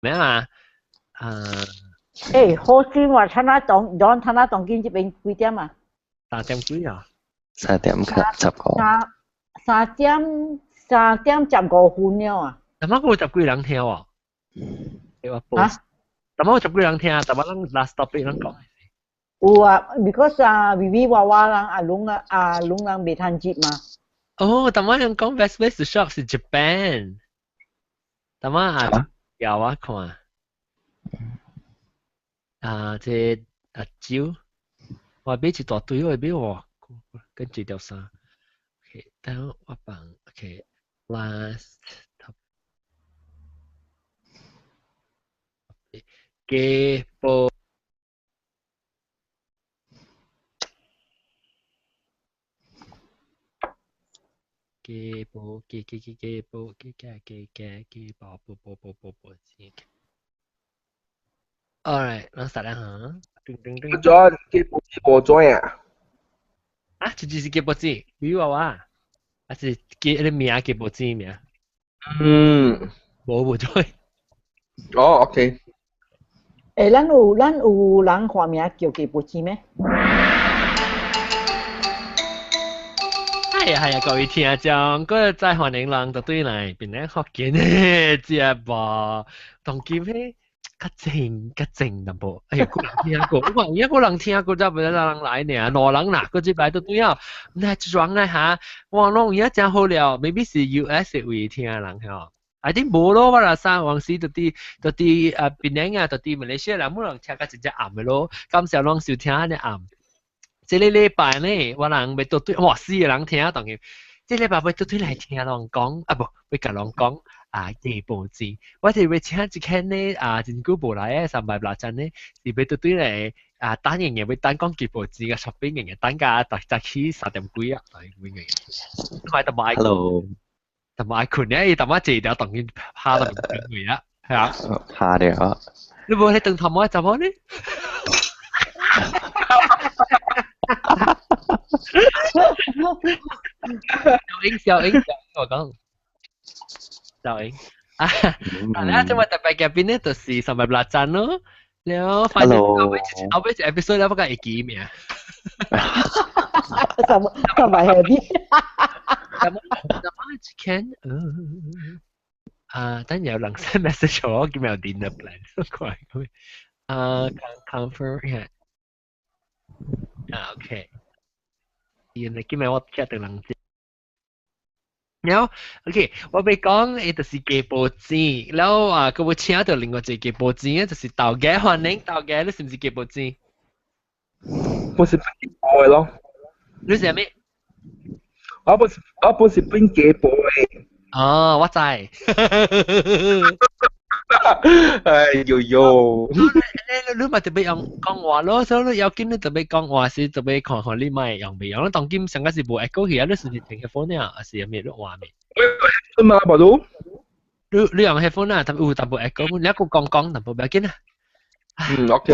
咩啊？啊！欸，好先話睇下當當睇下當今這邊幾點啊？三點幾啊？三點十個。三點35分了啊！頭仔有十幾人聽喎？啊？頭仔有十幾人聽，頭仔咱 last topic 咱講。有啊，because 啊，微微娃娃人阿龍啊阿龍人未趁接嘛。哦，頭仔人講 best place to shop 是 Japan。頭仔啊，有我看。啊，這阿蕉，我買一大堆，我買喎，跟住條衫。OK，等我放 OK，last topic 雞煲。雞煲雞雞雞雞煲雞雞雞雞雞煲煲煲煲煲煲先。Alright，咱實啦嚇。叮叮叮。咗雞煲雞煲咗啊？啊，這就是雞煲子，比娃娃，還是雞你名雞煲子名？嗯。無無咗。哦，OK。欸，咱有人化名叫雞煲子咩？係啊係啊，各位聽眾，嗰再歡迎人就對來檳城福建的節目，當今彼較靜較靜淡薄，哎呀，個人聽過，我講有個人聽過，才袂得人來爾，兩人啦，閣這擺都對啊，那一雙咧哈，哇，攏有影誠好料，maybe 是 US 位聽人吼。I think 無咯，我若啥往時就佇啊檳城啊，就佇馬來西亞人，每人聽甲真正暗的咯，感謝攏收聽按呢暗。這個禮拜呢，我人欲倒對，哇，四個人聽當然，這禮拜欲倒對來聽人講，啊無，欲共人講啊雞煲子。我特別請一間呢，啊，真久無來的三百六站呢，是欲倒對來啊，等閒閒欲等講雞煲子個 shopping 閒閒等甲逐早起三點幾啊，來幾個。我淡薄愛，Hello，淡薄愛睏咧，伊淡薄坐了當然拍到面啊，係啊，拍了。你無咧轉頭毛怎麼呢？小英，小英，我講，小英啊，啊，這麼特別嘉賓呢，就是三百六站咯。了，反正後尾後尾一 episode 了，我講會記名。什麼什麼係啲？什麼什麼一間？啊，等有人 send message 我，叫咩 dinner plan？快咁啊，confirm 啊，OK。原來今日我聽到人講，然後 OK，我欲講伊就是雞煲子，然後啊，閣欲請到另外一個雞煲子，就是豆家歡迎豆家，你是毋是雞煲子？我是雞煲的咯。你是啥物？我本是變雞煲的。哦，我知。哎呦呦！你嘛特別用講話咯，所以你要緊你特別講話時特別看看你咪用未用。你當今上個是無 echo 去啊，你是毋是聽 headphone 啊，還是啥物你換未？嘛，無都。你用 headphone 啊，有淡薄 echo，你一個講講淡薄不要緊啊。嗯，OK。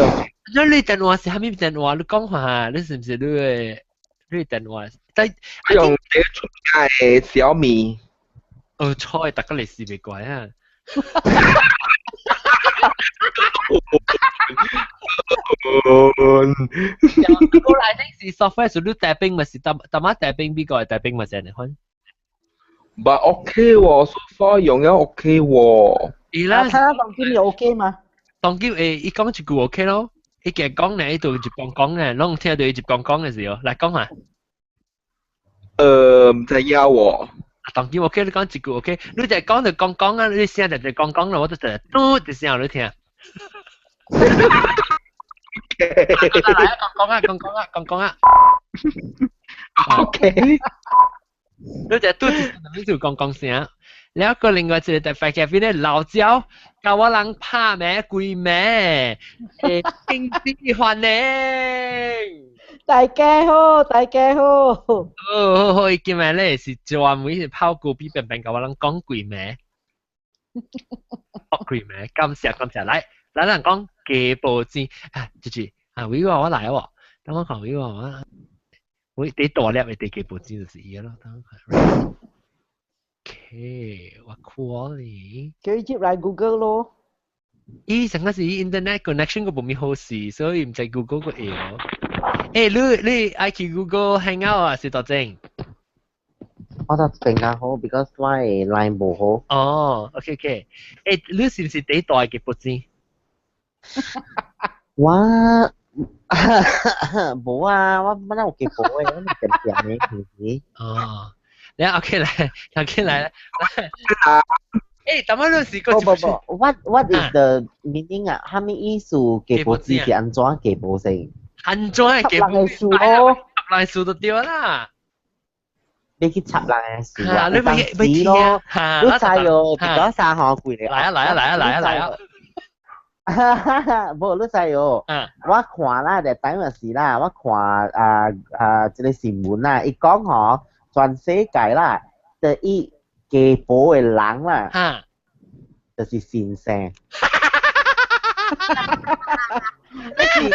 那你電話是啥物電話？你講話，你是毋是你的電話？但用這出街的小米。哦，錯，大家嚟試袂怪啊。我來頂是 software 是你 typing 嘛是淡淡仔 typing 比個 typing 嘛是按呢款。 But OK 喎，so far 用了 OK 喎。伊啦，他當今又 OK 嘛？當今誒，伊講一句 OK 咯，伊加講呢，伊就一講講呢，攏聽到伊一講講的時候，來講下。毋知影喎。當今 OK，你講一句 OK，你就講就講講啊，你聲就就講講啦，我就就嘟一聲你聽。來啊，講講啊，講講啊，講講啊。 OK。你就嘟一聲，你就講講聲。แล้ว個另外一個特別嘉賓咧，老焦教我人拍名歸名，欸，經濟歡迎。大家好，大家好。好好好，伊今日咧是專門是跑高比邊邊教我人講歸名，講歸名，感謝感謝，來，咱人講雞煲子啊，就是啊，偉我我來喎，等我看偉我我，我第大粒的雞煲子就是伊咯，等我看。OK，我看你。叫伊接來 Google 咯。伊上個是 internet connection 個無咪好勢，所以毋知 Google 個會咯。欸，你愛去 Google Hangout 啊？是多正？我就比較好，because 我的 line 無好。哦，OK OK。欸，你是毋是第一代嘅報紙？我無啊，我本來有寄報的，我是點點的，是毋是？哦，你 OK 來，OK 來，欸，淡仔你是個不不不，what is the meaning 啊？啥物意思？寄報紙是按怎寄報先？按怎寄插人的數咯，插人數就對啦。你去插人的數啊？你咪咪咯，你知哦？別講啥吼，貴咧。來啊來啊來啊來啊來啊！無，你知哦？我看啦，就等於是啦，我看啊啊，這個新聞啦，伊講吼，全世界啦，第一雞婆的人啦，就是先生。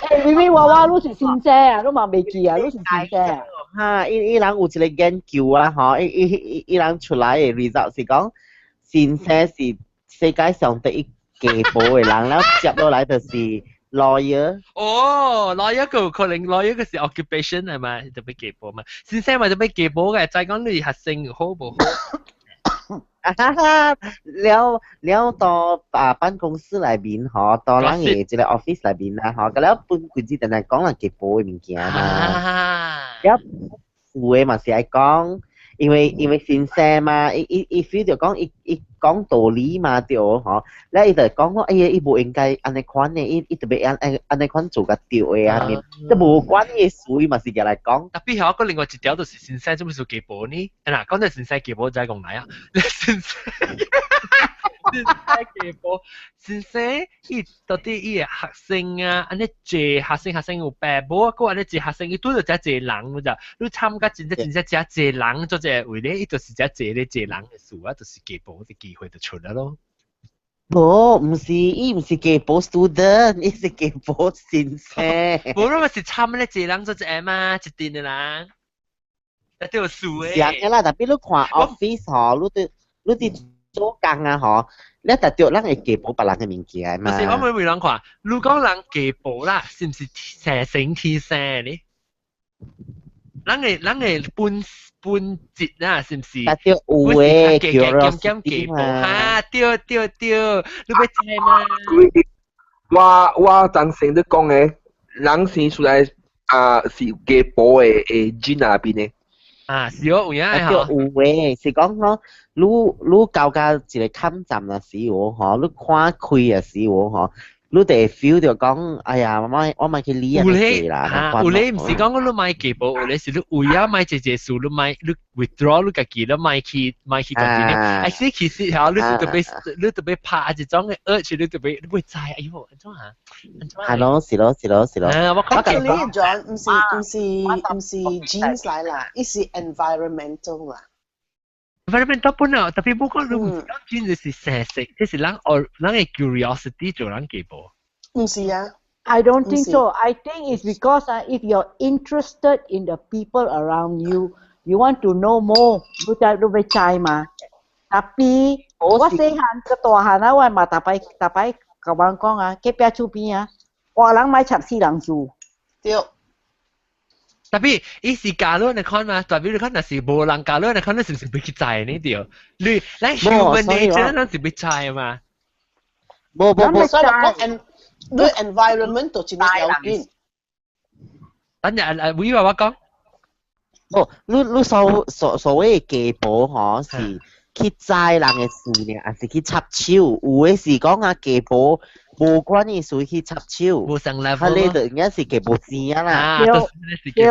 欸，明明娃娃你是先生啊，你嘛袂記啊，你是先生啊。哈，伊人有一個研究啊，吼，伊人出來的 result 是講，先生是世界上第一雞婆的人，然後接落來就是 lawyer。哦，lawyer 個可能 lawyer 個是 occupation 係咪？特別雞婆嘛，先生咪特別雞婆嘅，再講你學生好無好？啊哈哈，了了到啊辦公室內面吼，到人的這個 office 內面啦吼，佮了本規子定定講人雞婆的物件嘛。了有的嘛是愛講，因為先生嘛，伊 feel 著講伊講道理嘛對吼，了伊就講講，哎呀，伊無應該按呢款的，伊特別按呢款做較對的啊，這無關伊的事，伊嘛是舉來講。特別係我另外一條就是先生做咩做雞婆呢？嗱，講到先生雞婆再講來啊，先生先生雞婆，先生伊到底伊個學生啊，按呢濟學生學生有爸母，閣按呢濟學生伊拄著遮濟人咋？你參加真正真正遮濟人做這個位咧，伊就是遮濟咧濟人的事啊，就是雞婆的機會就出來咯。無，毋是，伊毋是雞婆 student，伊是雞婆先生。無，那嘛是參咧濟人做這個嘛，一陣的人，一定有數的。是啊啦，特別你看 office 吼，你佇做工啊吼，你特著人會雞婆別人的物件嘛。就是我會問人看，如果人雞婆啦，是毋是生成天生呢？人的本質啊，是毋是？特著有的叫雞婆哈，對對對，你欲知嗎？我贊成你講的，人生出來啊是雞婆的 gene 那邊的。啊，是哦，有影對，有的，是講吼，你到到一個坎站的時候吼，你看開的時候吼，你就會 feel 著講，哎呀，我莫去理啊個啦。有咧，毋是講你莫雞婆，有咧是你有影莫這這事，你莫你 withdraw 你家己，你莫去莫去家己咧。啊，其實吼，你特別拍一種的urge，你會知，哎喲，按怎啊？按怎？係咯，是咯，是咯，是咯。我講 Actually, John，毋是 genes 來啦，伊是 environmental 啦。 environmental 本啊，特別冇講你毋是講 genes 是生色，這是人哦，人的 curiosity 做人雞婆。毋是啊。 I don't think so. I think it's because if you're interested in the people around you, you want to know more，你就你欲知嘛。Tapi 我細漢個大漢啊，我嘛逐擺逐擺共人講啊，隔壁厝邊啊，活人莫插死人事。對。特別伊是假如你看嘛，代表你看若是無人假如你看，你是毋是欲去知呢？對，你咱 human nature 咱是欲知嘛。無無無，所以講你 environment 就真係要緊。等陣啊，會話我講。哦，你所謂的雞婆吼是去知人的事呢，還是去插手？有的是講啊，雞婆無關伊事去插手，無上 level。佢呢就應該是雞婆錢啊啦。對對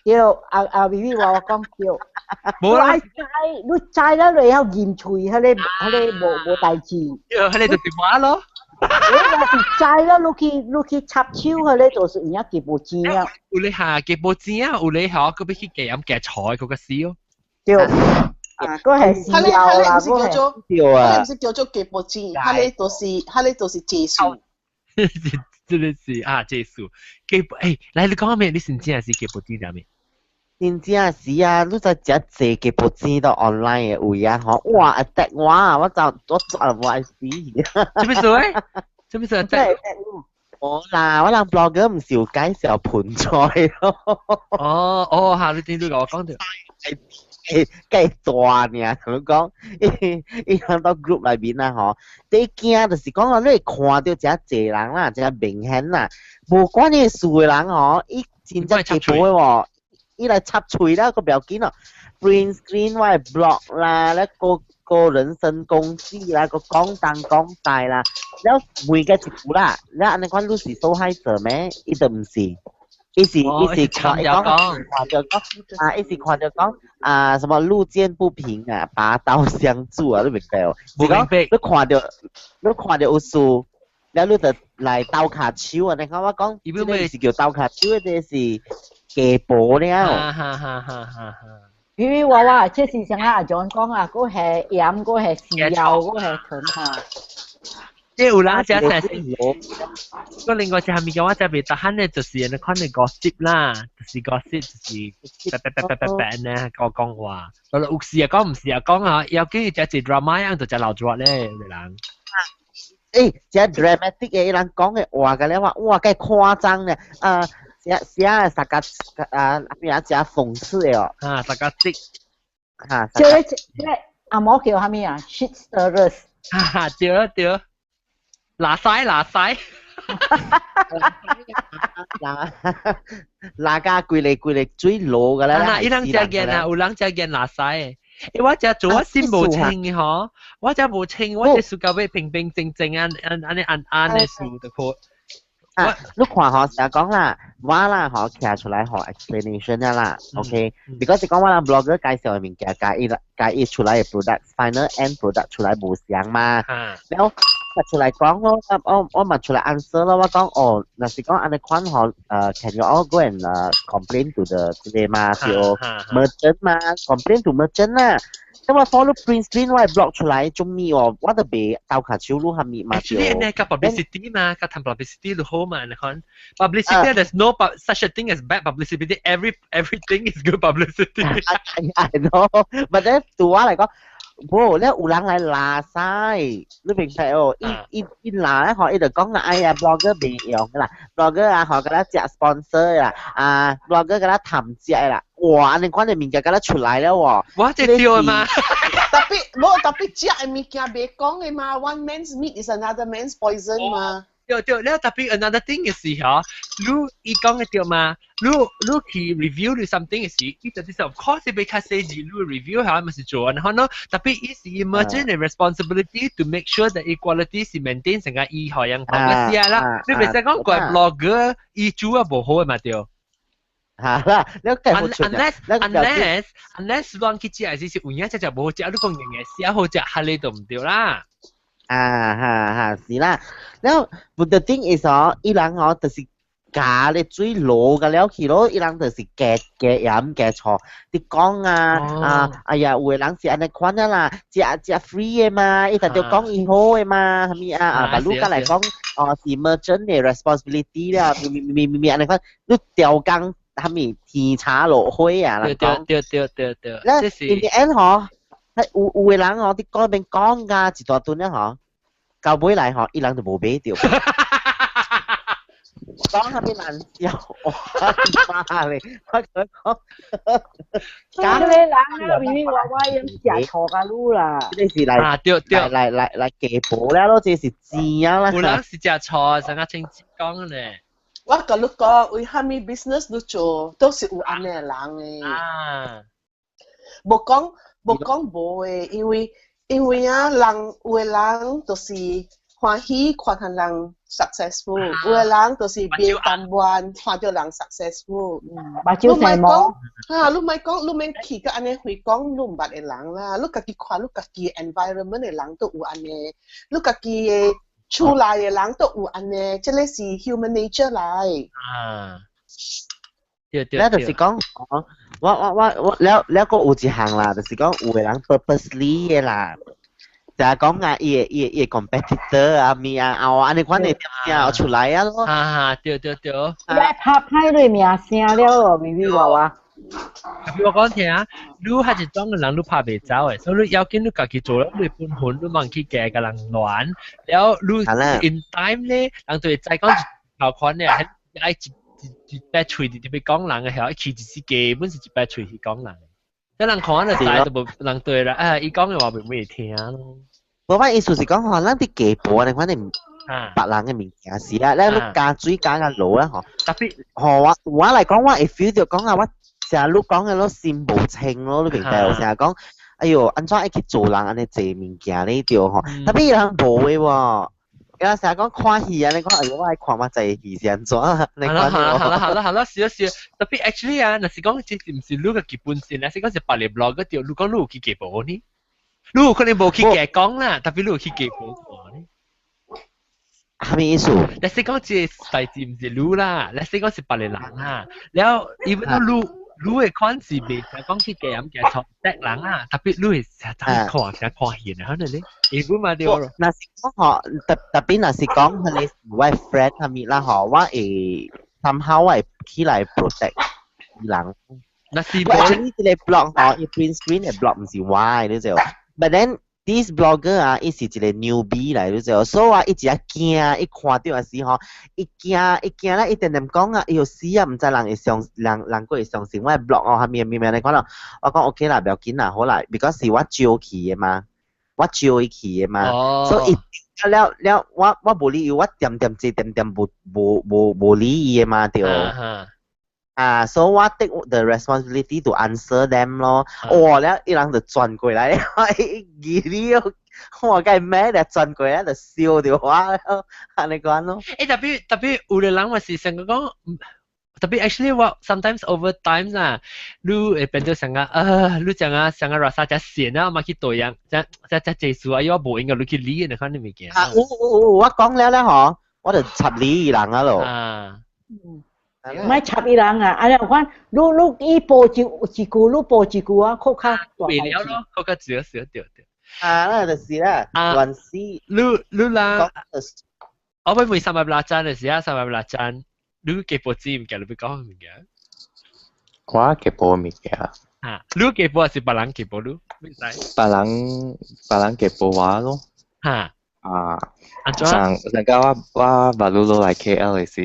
對，阿阿微微話我講對。無啦，你知你知啦，你會曉認喙，彼個無代誌。對，彼個就是我咯。你若是知啦，你去插手，彼個就是有影雞婆錢啊。有咧下雞婆錢啊，有咧嚇，閣欲去加鹽加菜，閣較死哦。對。啊，閣係需要啦，佢個叫做，佢毋是叫做雞婆錢，佢個就是技術。這個是啊，技術雞婆，欸，來你講咩？你真正是雞婆錢啥物？真正是啊，你知遮濟雞婆錢都 online 的位啊，吼，哇，attack 我啊，我就我抓無愛死。啥物事？做咩事 attack？冇啦，我人 blogger 唔是有介紹盆菜咯。哦哦，嚇！你點都同我講條。誒，計大呢，同你講，伊伊響到 group 內面啦，吼，第驚就是講啊，你會看到這濟人啦，這明顯啦，無關你事的人吼，伊真正雞婆的喎，伊來插喙啦，個不要緊咯，print screen 我的 blog 啦，咧個個人身攻擊啦，個講東講西啦，了每個一句啦，了按呢款你是受害者咩？伊就毋是。伊是伊是看伊講看著講啊，伊是看著講啊，什麼路見不平啊，拔刀相助啊，你明白無？無明白。你看著有事，了你就來鬥跤手啊！你看我講，這個是叫鬥跤手，這個是雞婆了。哈哈哈哈哈！因為我話，這是像阿 John 講啊，嗰係鹽，嗰係豉油，嗰係糖哈。即有人食成個另外一項物件我食袂得閒咧，就是你看你 gossip 啦，就是 gossip 就是白白白白白白呢個講話，有時啊講，唔是啊講啊，要記食一 drama 樣就食老熱咧，人。誒，這 dramatic 嘅人講嘅話嘅咧話，哇，幾誇張咧，啊，寫寫啥個啊，邊啊，寫諷刺的哦。啊，啥個的，哈。這個這個阿毛叫啥物啊？Shit stirrers。哈哈，對啊對。拉屎拉屎，拉拉加規個規個水落個啦。啊，伊人食見啊，有人食見拉屎。欸，我食做我心無清嘅嗬，我食無清，我這輸到尾平平靜靜安安按呢安安的輸就可。啊，你看嗬，成日講啦，我啦嗬，徛出來嗬 explanation 啦，OK，because 是講我人 blogger 介紹嘅物件，佮伊佮伊出來嘅 product，final end product 出來無相嘛，然後出來講咯，我我嘛出來 answer 咯，我講哦，若是講按呢款嗬，can you all go and complain to the 這個嘛，叫 merchant 嘛，complain to merchant 啦。咁我 follow print screen 我 blog 出來做咩哦？我都袂鬥跤手擼下面嘛。 Actually 呢個 publicity 嘛，個談 publicity 就好嘛，你看 publicity there's no such a thing as bad publicity. Everything is good publicity. I know, but then 對我嚟講，無咧有人來拉屎，你明白哦？伊伊伊拉咧，嗬，伊就講啦，哎呀，blogger 袂用啦，blogger 啊，嗬，佮咱食 sponsor 啦，啊，blogger 佮咱談食啦，哇，按呢款的物件佮咱出來了喎。我這對嘛？特別無特別食的物件袂講的嘛，one man's meat is another man's poison 嘛。對對，了特別 another thing 嘅是嗬，你伊講嘅對嘛？你你去 review 你 something 嘅時，伊就是 of course 會較細緻，你 review 下咪是做，然後呢，特別伊是 merchant 嘅 responsibility to make sure that quality 是 maintain 成個伊學樣講嘅事啦。你袂使講怪 blogger 伊做啊無好嘅嘛對。嚇啦，你計好出 Unless 亂去食，還是有影只只無好食，你講硬硬寫好食，哈你就毋對啦。啊哈哈，是啦。然後，but the thing is 哦，伊人哦，就是加咧水落個了去咯，伊人就是加加鹽加醋，你講啊啊，哎呀，有的人是按呢款啊啦，食食 free 的嘛，伊就著講伊好的嘛，啥物啊啊，把你過來講，哦是 merchant 的 responsibility 啦，咪咪咪咪咪按呢款，你調工啥物天茶落火啊，對對對對對對，咧 in the end 嗬，有有的人哦，你講邊講㗎一大頓咧嗬，到尾來嗬，伊人就無買著。講下邊難笑，我媽咧，我同你講，假你人啊，明明話我用食錯個路啦。這是來啊對對來來來雞婆了咯，這是錢啊啦。有人是食錯，成個清講咧。我共你講，為蝦米 business 你做，都是有按呢人的。啊。無講無講無的，因為因為啊，人有的人就是歡喜看予人 successful，有的人就是袂甘願看著人 successful。目睭生毛。啊，你莫講，你免去甲按呢回講，你毋捌的人啦，你家己看，你家己 environment 的人都有按呢，你家己的厝內的人都有按呢，這個是 human nature 來。啊。對對咧就是講，我我我我了了閣有一項啦，就是講有的人 purposely 的啦，就係講啊，伊的伊的伊的 competitor 啊，物啊，啊，按呢款的點出來啊咯。啊，對對對。你拍歹你名聲了咯，微微娃娃。比我講聽啊，你係一種嘅人，你拍袂走嘅，所以你要緊你家己做了，你本分，你莫去加共人亂，了你 in time 咧，人就會知講一頭款咧，係愛一擺喙直直欲講人嘅，曉其實是基本是一擺喙去講人。即人看就知就無人對啦，啊，伊講嘅話袂會聽咯。無我意思是講吼，咱佇家婆，你反正別人嘅物件是啊，咱你加水加個爐啦吼。特別吼我來講，我會 feel 著講啊，我成日你講嘅咯心無清咯，你明白？成日講，哎喲，按怎愛去做人按呢濟物件呢對吼？特別人無嘅喎。伊成日講看戲啊，你講哎喲，我愛看嘛濟戲是按怎？你好啦好啦好啦好啦好啦，是啊是啊。特別 actually 啊，若是講這是毋是你個基本線，若是講是別个 blog 對，你講你有去家婆呢？你有可能無去家講啦，特別你有去家婆看呢？啥物意思？若是講這個代誌毋是你啦，若是講是別個人啦，了 even 你你的款是袂使講去家咁嘅錯得人啊，特別你會成日看成看戲啊，可能咧，伊本嘛對咯。若是講吼，特別若是講彼个是我 friend 啥物啦吼，我會 somehow 我會起來 protect 伊人。若是我 actually 這個 blog 吼，伊 print screen 的 blog 毋是我的，你知無？But then this blogger 啊，伊是一個 newbie 來，你知無？所以啊，伊一下驚，伊看著時吼，伊驚，伊驚咧，伊定定講啊，哎喲死啊，毋知人會相人人閣會相信我的 blog 哦，啥物物物，你看咯，我講 OK 啦，不要緊啦，好啦，because 是我招去的嘛，我招伊去的嘛，所以了了，我無理由，我恬恬坐恬恬無無無無理伊的嘛，對。啊，所以我 take the responsibility to answer them 咯。哇，了伊人就轉過來，伊記你，我該咩就轉過來就笑著我，按呢款咯。欸，特別特別有的人嘛是成個講，特別 actually 我 sometimes over time 啦，你會變做成個啊，你講啊，成個 rasa 只線啊，嘛去對樣，只只只技術啊，我無應該你去理那款物件。啊，有有有，我講了咧嗬，我就插理伊人啊咯。啊。唔係插伊人啊！啊，你看，你伊報一一句，你報一句啊，較較大。變了咯，較較少少對對。啊，那就是啦，亂死。你你啦，我欲問三百六張的時啊，三百六張，你家婆知物件，你欲講物件？我家婆物件。啊，你家婆還是別人家婆你？別人別人家婆我咯。哈。啊，上上個我捌落來 KL 的時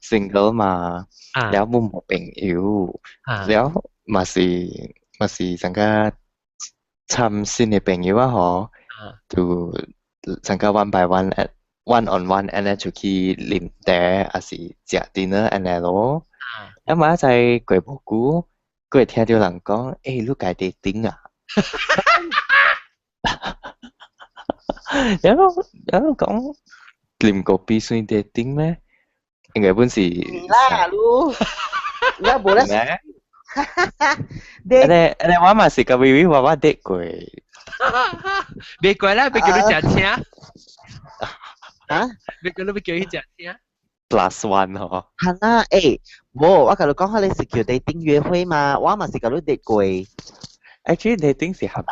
，single 嘛，了無無朋友，了嘛是嘛是上個參新的朋友啊吼，就上個 one by one one on one 按呢出去啉茶，抑是食 dinner 按呢咯。啊嘛在過無久，閣會聽著人講，欸，你家 dating 啊？然後然後講啉咖啡算 dating 咩？應該本是。啦，你，你無咧？按呢按呢，我嘛是共微微話我 date 過。別過啦，別叫你食車。啊？別叫你欲叫伊食車。 Plus one 吼。係啦，欸，無，我共你講，彼个是叫 dating 約會嘛，我嘛是共你 date 過。 Actually dating 是合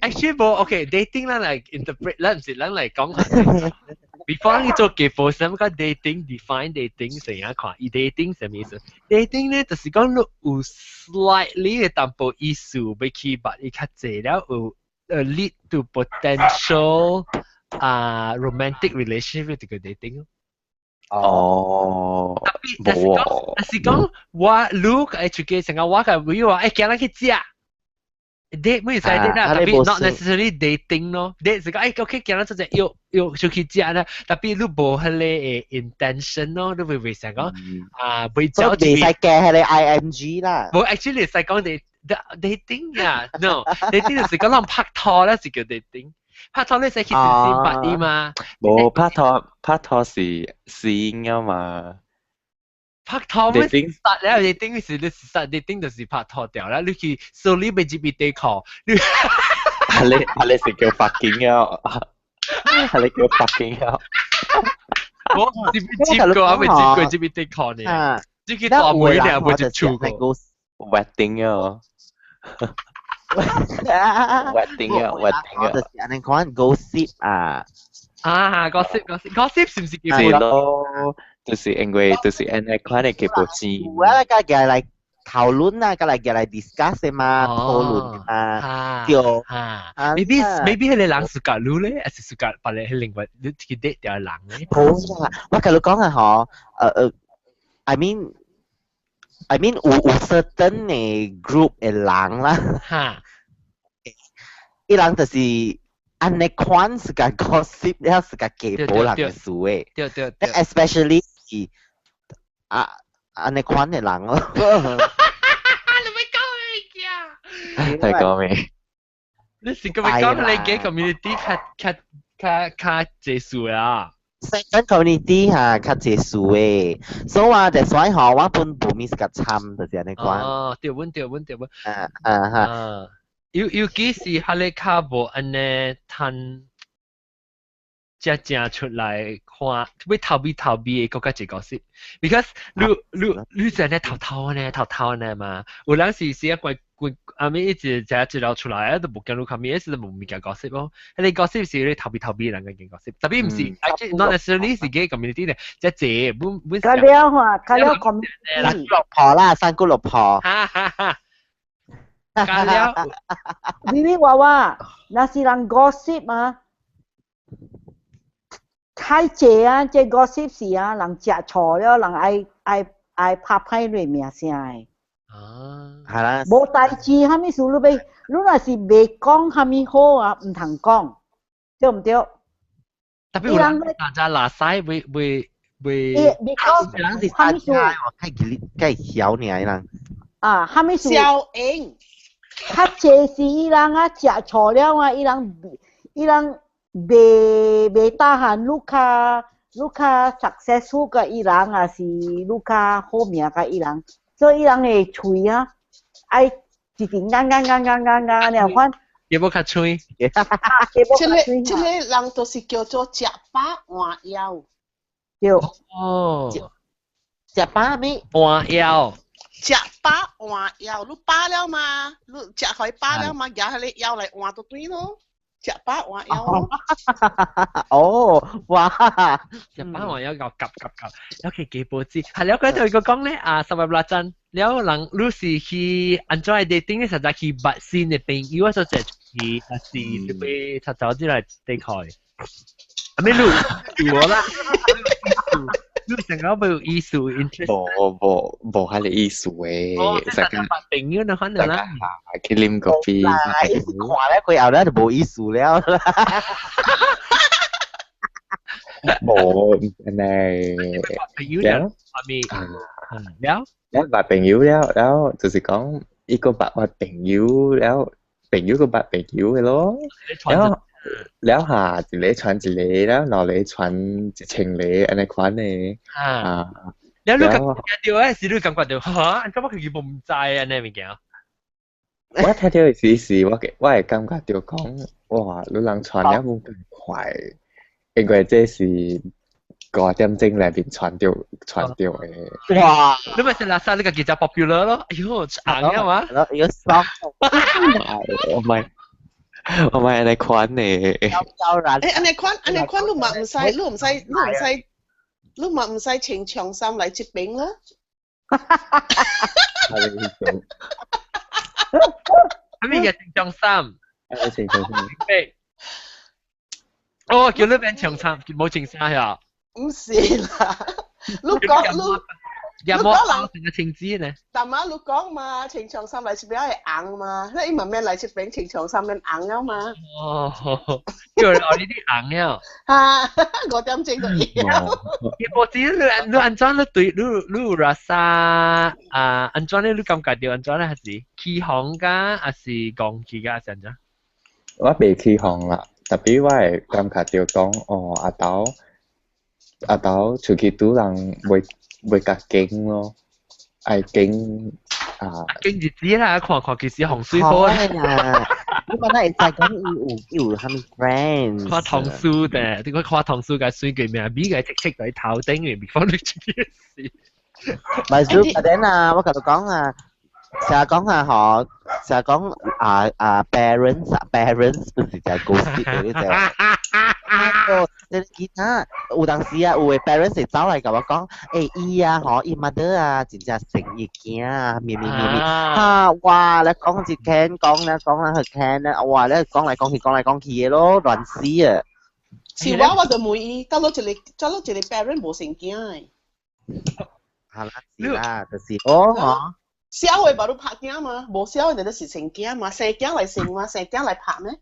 Actually 無，OK，dating 咱來 interpret，咱毋是咱來講。Before 你做結婚，什麼叫 dating？define dating 怎樣看？伊 dating 什麼意思？dating 咧就是講你有 slightly 的淡薄意思，欲去捌伊較濟了，有 lead to potential 啊 romantic relationship 就叫 dating。哦，但是講，但是講我你會出去成個我共朋友話，欸，今日去食。date 咩意思 date 啦？特別 not necessarily dating 咯，date 是講欸 OK，今日做隻約約出去食啦，特別你無彼个 intention 咯，你會袂想講啊，袂走一袂使加彼个 ING 啦。無 actually 使講 dating 呀，no，dating 就是講咱拍拖咧是叫 dating，拍拖你使去先捌伊嘛。無拍拖拍拖是先啊嘛。拍拖咩？實了，dating 是你實 dating 就是拍拖掉啦。你去 slowly 欲入去底褲，你係你係你是叫 fucking 啊？係你叫 fucking 啊？我接接過啊，未接過入去底褲呢？入去大妹呢，無接觸過。 Wedding 啊！Wedding 啊！Wedding 啊！就是按呢款 gossip 啊。啊，gossip gossip gossip 是毋是叫是咯？就是因為就是按呢款的結報錢。我來個來討論啊，個來來 discuss 嘛，討論嘛，對。嚇，maybe 彼個人是佮你咧，還是是佮別個另外你去 date 著人咧？無啦，我共你講啊，嗬，I mean 有 certain 的 group 的人啦，伊人就是按呢款是共 gossip 了，是共雞婆人的事的，對對對，especially 是啊按呢款的人咯。你咪講咩係講咩？你是咁樣講你嘅 community 較較較較濟數啊？ Certain community 嚇較濟數的，所以話 that's why 嗬，我本無咪是較慘，就是按呢款。哦，對阮對阮對阮。啊啊哈。尤其是彼个較無按呢趁正正出來看，欲逃避逃避的閣較濟 gossip。Because 你你就按呢偷偷呢偷偷呢嘛，有人是是一怪怪阿咪一直食一路出來啊，都無見你看面，是無物件 gossip 咯。彼个 gossip 是你逃避逃避人嘅 gossip，特別毋是，actually not necessarily 是 gay community 咧，即係本本。較了哈，較了 community。三姑六婆啦，三姑六婆。哈哈哈。較了。微微娃娃，若是人 gossip 啊，太濟啊，這 gossip 是啊，人食錯了，人愛愛愛拍歹你名聲的。啊，係啦。無代誌，啥物事你欲，你若是袂講啥物好啊，毋通講，對毋對？特別有人大家垃圾會會會，欸，人是大家，我太太曉你啊，人。啊，啥物事？小英。較濟是伊人啊，食錯了啊，伊人袂打閒，愈較 successful 個伊人啊，是愈較好命個伊人，所以伊人的喙啊，愛一直咬咬咬咬咬咬了款。有無較脆？這個人就是叫做食飽換腰。對。哦。食飽咩？換腰。食飽換腰，你飽了嘛？你食開飽了嘛？夾彼个腰來換就對咯。食飽換腰。哦，哇！食飽換腰夾夾夾夾，了佢幾波子。係了，佢同佢講咧，啊，十月六陣，了人你是去按怎 dating 咧，實在去捌新的朋友，所以去，還是你欲出走之來地開。啊，咩你有啦？你成個有意思 interest？無無無彼个意思誒，成個朋友就可能啦。去啉咖啡。啦，意思看咧，佢後咧就無意思了啦。無，按呢。朋友了，阿咪，了。了捌朋友了，了就是講伊個捌我朋友了，朋友個捌朋友的咯。了了下一个傳一个，了兩個傳1000個，按呢款的。啊。了你感覺著誒，是你感覺著，哈？怎麼佢佢無毋知按呢物件？我聽著的時是，我會感覺著講，哇！你人傳了無咁快，因為這是5點鐘內面傳著的。哇！你咪是垃圾，你家己就 popular 咯。哎喲，紅了嘛？有爽。我唔係按呢款的。有人。欸，按呢款按呢款，你嘛毋使，你毋使，你毋使，你嘛毋使穿長衫來這邊咯。係咩叫穿長衫？穿長衫。哦，叫你變長衫，冇穿衫呀？毋是啦，你講你。有冇成個穿子呢？但嘛，你講嘛，穿長衫來這邊會紅嘛，你伊嘛免來這邊穿長衫免紅了嘛。哦，叫你哦，呢啲紅了。哈，5點鐘就會。伊無知你按怎你對你你有垃圾啊？按怎你感覺著按怎咧？還是起哄㗎，還是講起㗎？還是按怎？我袂起哄啦，特別我會感覺著講，哦，阿兜阿兜出去拄人袂袂共驚咯，愛驚啊！驚日子啦，看看其實風水好啦。你講得會使講伊有啥物 friends？看唐書的，你講看唐書嘅水過名，米嘅戚戚在頭頂嘅，before 你出去時。唔係，但係啊，我共你講啊，成日講啊，嗬，成日講啊啊 parents 啊 parents 不是就係 gossip 嘅，就你其他有當時啊，有的 parents 會走來共我講，伊啊，吼，伊 mother 啊，真正成伊囝啊，咩咩咩咩，哈，哇，你講一間講咧講啦去聽咧，哇，你講來講去講來講去的咯，亂死啊！是我我就問伊，假如一個假如一個 parent 無生囝的。係啦，是啦，就是哦，嗬。痟的無你拍囝嘛，無痟的就是生囝嘛，生囝來生嘛，生囝來拍咩？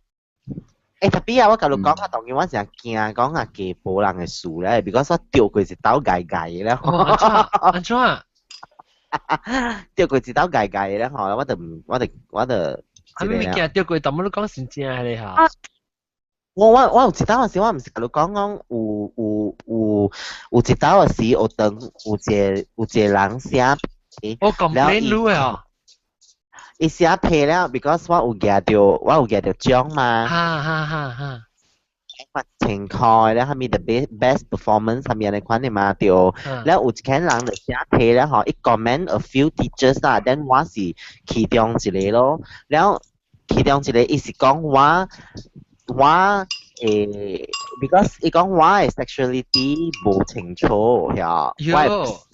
特別啊，我共你講啊，當然我成日驚講啊，家婆人的事咧，because 我著過一道𠝹𠝹咧。按怎？著過一道𠝹𠝹咧，吼，我就唔，我就我就。啊，物件著過，但乜你講是正的咧嚇？我有一道時，我毋是共你講講有一道時，有當有一個人寫。我 complain 你啊！伊寫批了，because 我有贏著獎嘛。哈哈哈哈！ 1000塊咧，蝦米 the best performance 蝦米按呢款的嘛對。了有一間人就寫批了吼，伊 comment a few teachers 啦，then 我是其中一個咯。了其中一個伊是講我because 伊講我的 sexuality 無清楚，嚇，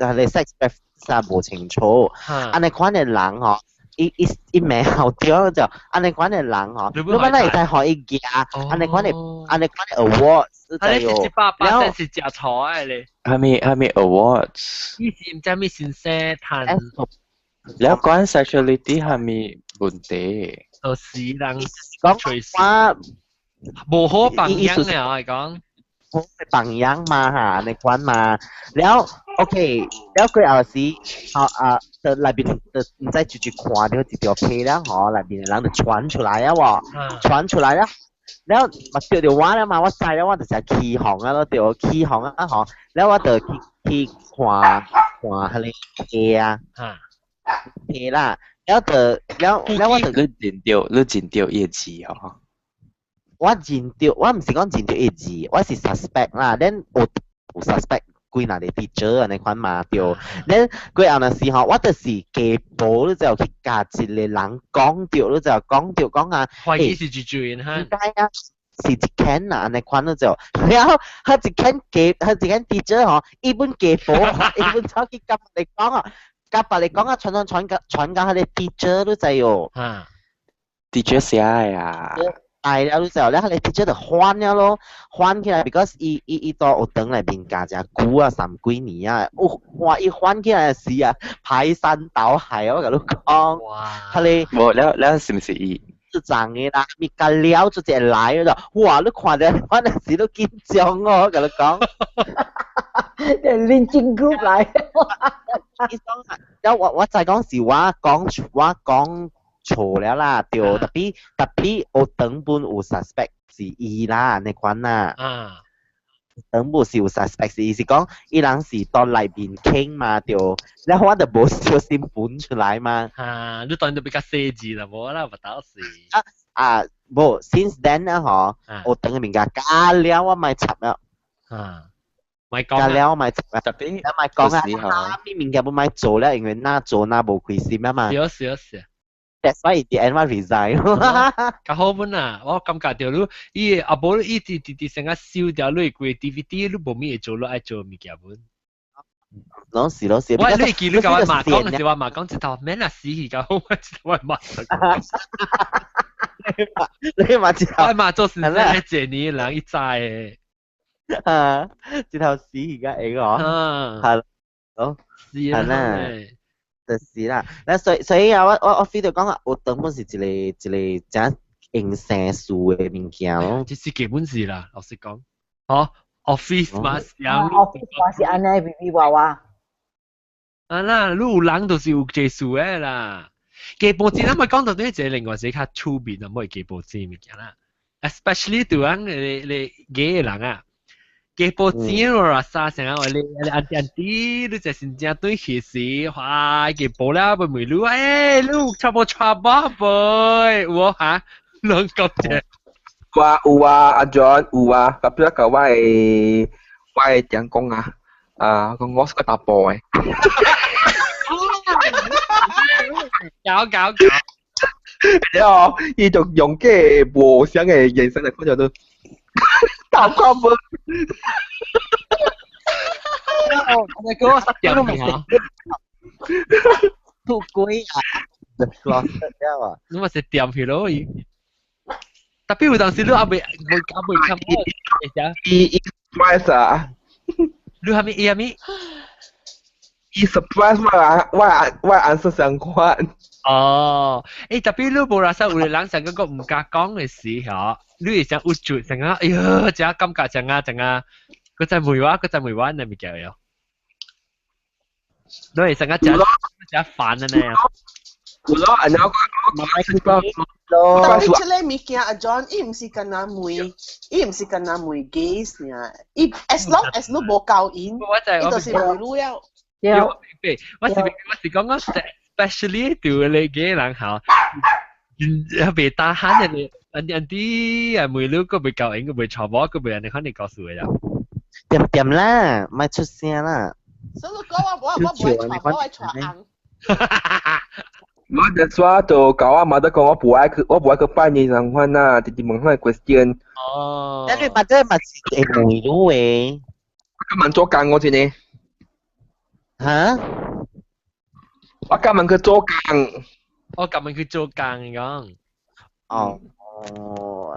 我的 sex preference 無清楚。按呢款的人吼。伊伊名校長就按呢款的人吼，你本來會使予伊舉，按呢款的 awards，啊，你是100%是食錯的咧。蝦米 awards？伊是毋知咩先生談。了關 sexuality 蝦米問題？就是人講我無好榜樣嘅，我係講。好榜樣嘛嚇，按呢款嘛，了 OK，了過後時，啊啊，就內面就毋知直直看著一條批了吼，內面的人就傳出來啊喎，傳出來了，了嘛著著我了嘛，我知了我就是起哄啊咯，對，起哄啊吼，了我就去去看看彼個批啊，批啦，了就了了我就你認著伊的字吼。我認著，我毋是講認著伊字，我是 suspect 啦。then 有 suspect 幾若個 teacher 按呢款嘛對。then 過後若時吼，我就是加步，你就去共一個人講著，你就講著講啊。懷疑是住住哈？點解啊？是一間啊，按呢款你就，了後彼一間加，彼一間 teacher 吼，伊本加步，伊本走去共別個講啊，共別個講啊，傳傳傳甲傳甲彼個 teacher 你知哦。 teacher 寫的啊。係了，你就咧，彼個 teacher 就反了咯，反起來，because 伊佇學堂內面教誠久啊，三幾年啊，哇！伊反起來時啊，排山倒海，我共你講，彼個無了了是毋是伊？是長的啦，咪甲了就一個來了，哇！你看著我那時都緊張哦，我共你講。 Lynching group 來。了我知講是我講錯了啦，對，特別學堂本有 suspect 是伊啦，按呢款啦。堂本是有 suspect 是伊是講伊人是佇內面傾嘛，對，了我就無小心分出來嘛。啊，你當然比較細緻啦，無啦，無到時。啊啊，無，since then 啊吼，學堂的物件加了我莫插了。啊。莫講加了我莫插了。特別莫講啊，啥物物件不莫做了，因為若做若無開心啊嘛。是啊是啊是啊。 That's why in the end 我 resign。較好本啊，我感覺著你，伊阿無伊直直直成個燒掉你規 DVD，你無咩會做，你愛做物件本。攏是攏是。我你記你共我罵講，是我罵講一頭免啊死去較好，我一頭我罵。你罵一頭。我罵做先生咧，一年人伊知的。啊，一頭死而家會個。係。好。是啊。係啦。就是啦，那所以啊，我 feel 到講啊，學堂本是一個誠應生事的物件咯。這是基本事啦，老實講。哦，office 嘛是啊，office 嘛是按呢，微微娃娃。啊啦，你有人就是有技術的啦。基本錢，咱咪講到呢一個另外一個較出名啊，無係基本錢物件啦。Especially 對咱你嘅人啊。雞波錢咯，啥成啊？你按按啲，你就是正對起時，哇！雞波了，會問你，你有 trouble trouble 無？有哈，攏講者。我有啊，阿 John 有啊，特別個我的點講啊，啊，講我是個查埔的。搞搞搞！然後伊就用個無相的眼神來看著你。頭看無。你講我失掉你嚇。出軌啊！closet 了啊！你嘛是掂去咯伊。特別有當時你還未看過，伊 surprise 啊！你係咪伊係咪？伊 surprise 我 answer 相款。哦，特別你無啦，有個人上個唔敢講嘅時候，你會想有住成啊，哎呀，這感覺成啊成啊，佢在問我，佢在問我，你咪叫喲。你會成啊，真真煩啊呢。有咯，然後我特別這個物件阿 John，伊毋是干那問，伊毋是干那問 gays 爾，伊 as long as 你無交因，伊就是問你了。對，我是講講 especially 對你嘅人吼，袂打喊人哋，人啲啊問你個袂交應，個袂錯無，個袂人哋可能告訴你啦。點點啦，莫出聲啦。所以講我唔愛娶，我愛娶翁。我就說就教我媽得講，我不愛去拜年上款啊，直直問佢 question。哦。但你媽這嘛是會問你的。今晚做工我真的。嚇？我今晚去做工。我今晚去做工講。哦，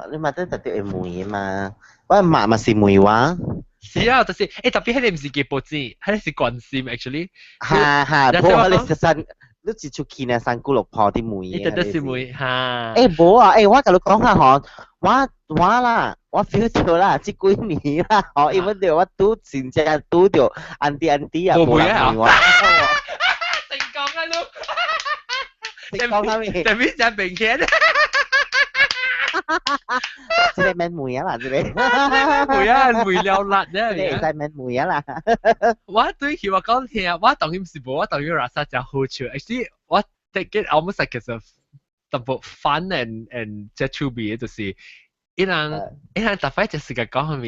你媽這特別會問嘛？我媽嘛是問我。是啊，就是特別彼個毋是雞婆子，彼個是關心 actually。哈哈，無我你三。你一出去呢，三姑六婆啲問嘅。你就是問哈。無啊，我共你講下吼，我啦，我 feel 到啦，這幾年啦，吼，因為著我拄真正拄著 auntie auntie 啊，無人問我。成功啊你！成功啥物？特別真明顯。這個免問啊啦，這個。問啊，問了辣咧。這個會使免問啊啦。我對佢話講聽，我當然唔是無，我當然垃圾真好笑。Actually，我 take it almost like as a 淡薄 fun and 這趣味，就是伊人特擺就是個講啥物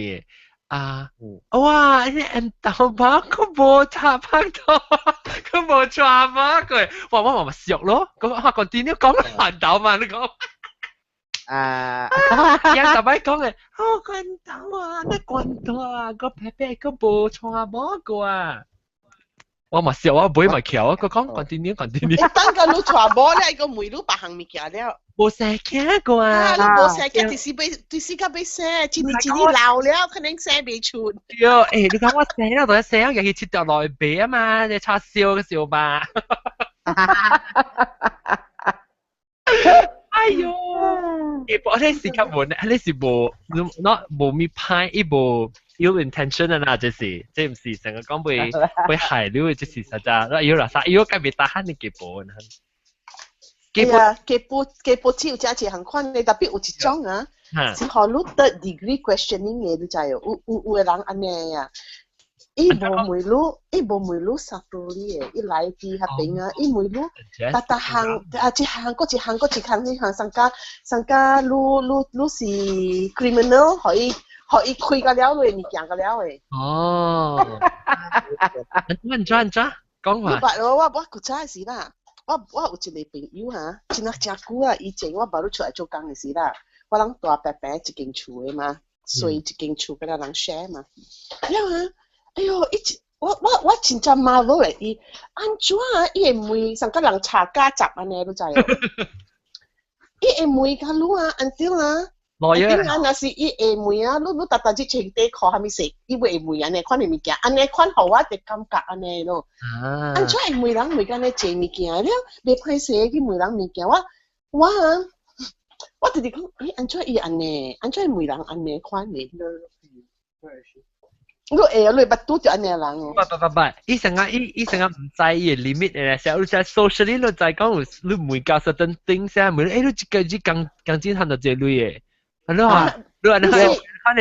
啊？哇！你緣投某佢無拍拖，佢無娶某佢，哇！我嘛熟咯，咁我 continue 講緣投嘛，你講。啊！伊特擺講嘅，哦，緣投啊，你緣投啊，個伯伯佢無娶某過啊。我嘛笑，我尾嘛翹，我講 continue continue。等緊你娶某咧，個問你別項物件了。無生囝過啊！你無生囝，就是欲，就是較欲生，一年一年老了，可能生袂出。對，你講我生了，就生了，又去切掉落去賣啊嘛，你叉燒嘅燒吧。哎喲！我呢是較無，呢是無，not 無咪歹，伊無 ill intention 啊啦，這是，這毋是成個講會害你，這是實在，那有啦啥，有個袂打喊你給無。基本基本基本只有這一項款的，特別有一種啊，是予你 third degree questioning 的，你知無？有的人按呢啊，伊無問你，伊無問你啥道理的，伊來佇彼邊啊，伊問你，逐逐項啊，一項閣一項閣一項，一項上加上加，你是 criminal，予伊開個了落物件個了的。哦，按怎按怎講話？你捌我古早時啦。我有一個朋友哈，真啊誠久啊！以前我無咧出來做工的時啦，我人蹛白白一間厝的嘛，睡一間厝佮人 share 嘛。了啊，哎喲，伊一我真正 marvel 咧，伊按怎啊？伊會問上佮人查家宅按呢，你知無？伊會問共你啊，until 啊，頂啊，若是伊會問啊，你逐逐日穿短褲啥物事，伊會問按呢款的物件，按呢款予我的感覺按呢咯。按怎會問人問按呢濟物件了？袂歹勢去問人物件，我啊，我直直講，按怎伊按呢？按怎會問人按呢款的？你會啊？你捌拄著按呢人哦？不不不不，伊成個伊成個毋知伊的 limit 的咧，成日你在 socially 你知講有你問到 certain things 啊，問你這個這鋼鋼筋賺著這鐳的。係咯，你話你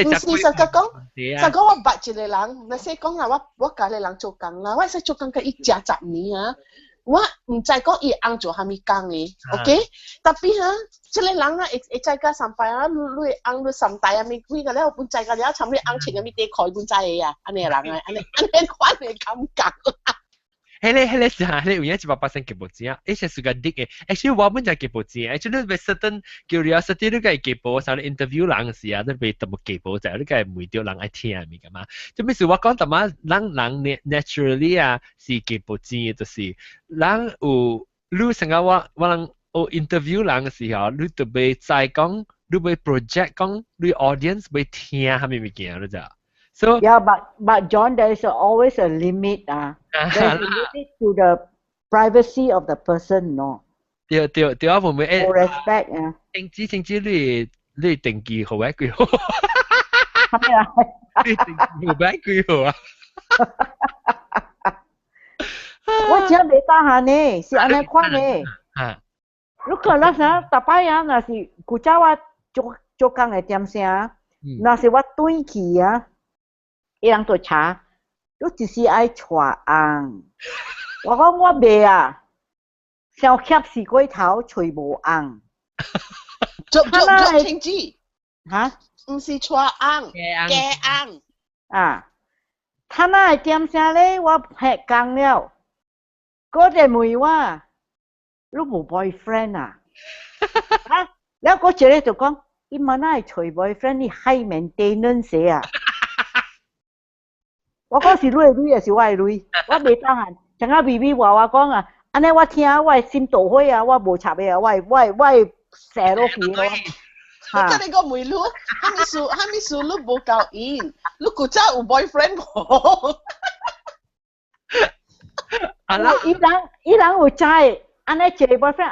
你毋是實甲講，實講我捌一個人，若說講啦，我共彼個人做工啦，我會使做工共伊食10年啊，我毋知講伊翁做啥物工的，OK？Tapi 哈，這個人啊會知甲三擺啊，你翁你三代啊物幾個了，本知甲了，參你翁穿啥物短褲，伊本知的啊，按呢人啊，按呢按呢款的感覺。彼個時候，彼個有影100% 雞婆錢啊，伊是屬個滴嘅。Actually 我本就雞婆錢，actually 你 certain curiosity 你個雞婆，啥你 interview 人時啊，你袂特別雞婆就你個問著人愛聽物件嘛。就意思我講淡仔，人人 naturally 啊是雞婆錢，就是人有你成個我人有 interview 人嘅時候，你特別知講，你會 project 講，你 audience 會聽啥物物件，你知？So Yeah, but John, there is always a limit 啊。There's a limit to the privacy of the person, no. 對對對啊，會唔會誒？respect 啊。甚至你登記號碼幾號？係咩啊？你登記號碼幾號啊？我真袂得閒呢，是按呢款呢。啊。如果咱啥逐擺啊，若是古早我做做工的點聲，若是我轉去啊，伊人就查，你只是愛娶翁。我講我袂啊，傷怯死過頭，揣無翁。做做做清子。哈？毋是娶翁，嫁翁。啊，他那會點聲咧？我吃工了，嗰個問我，你無 boyfriend 啊？啊，了嗰一個就講，伊嘛哪會揣 boyfriend？你 high maintenance 啊？我講是你的鐳，抑是我的鐳？我袂當啊！像啊微微話我講啊，按呢我聽我的心倒火啊，我無插的啊，我會射落去咯。我跟你講問你，啥物事啥物事你無夠因，你古早有 boyfriend 無？啊啦，伊人有知，按呢一个 boyfriend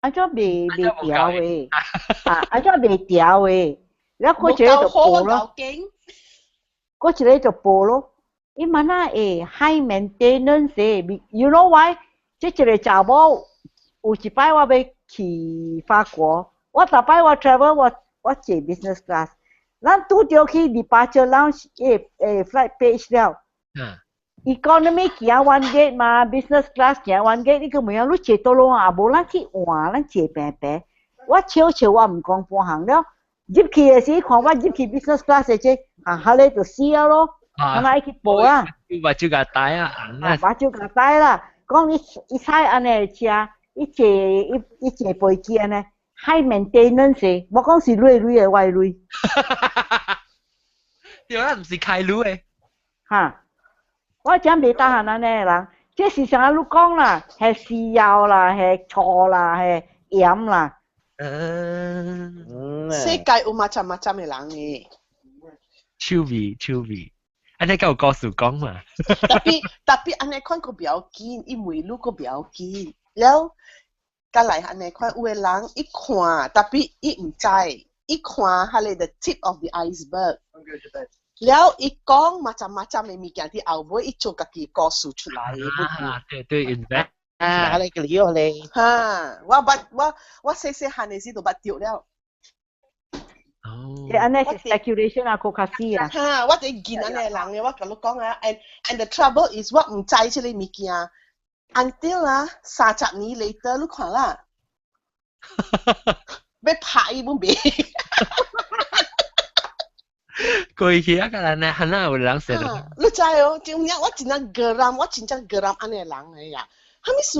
按怎袂調的？啊，按怎袂調的？了過一個就報咯，過一個就報咯。伊嘛哪會 high maintenance？You know why？這一個查某有一擺我欲去法國，我逐擺我 travel 我坐 business class，咱拄著去 departure lounge 誒 flight page 了。Economy 行 one gate 嘛，business class 行 one gate，你個問啊，你坐佗落啊？無咱去換，咱坐平平。我笑笑，我毋講半項了。入去的時看我入去 business class 的這，啊，哈咧就死了咯。啊，愛去報啊。目睭共呆啊，啊，目睭共呆啦。講伊伊駛按呢車，伊坐伊伊坐飛機按呢，high maintenance，無講是你的鐳的，我的鐳。對啊，毋是開路的。哈。我真袂得閒按呢人，這是啥你講啦，係需要啦，係錯啦，係鹽啦。世界有 macam-macam 的人嘅。手味手味，按呢敢有故事講嘛？ Tapi tapi 按呢款閣不要緊，伊問你閣不要緊。了，佮來按呢款有的人伊看，tapi 伊毋知，伊看彼個 the tip of the iceberg。了，伊講 macam-macam 的物件佇後尾，伊做家己故事出來。啊，對對，invent 啊，你個料咧。哈，我捌我細細漢的時就捌著了。哦。按呢是 speculation 啊，閣較死啊。哈，我這見按呢人嘅，我共你講啊，and the trouble is 我毋知這个物件，until 啊30年 later 你看啦，欲拍伊攏袂。過去啊，個人呢，很難有人說。你知哦，真正我真正 geram，我真正 geram 按呢人的呀。啥物事？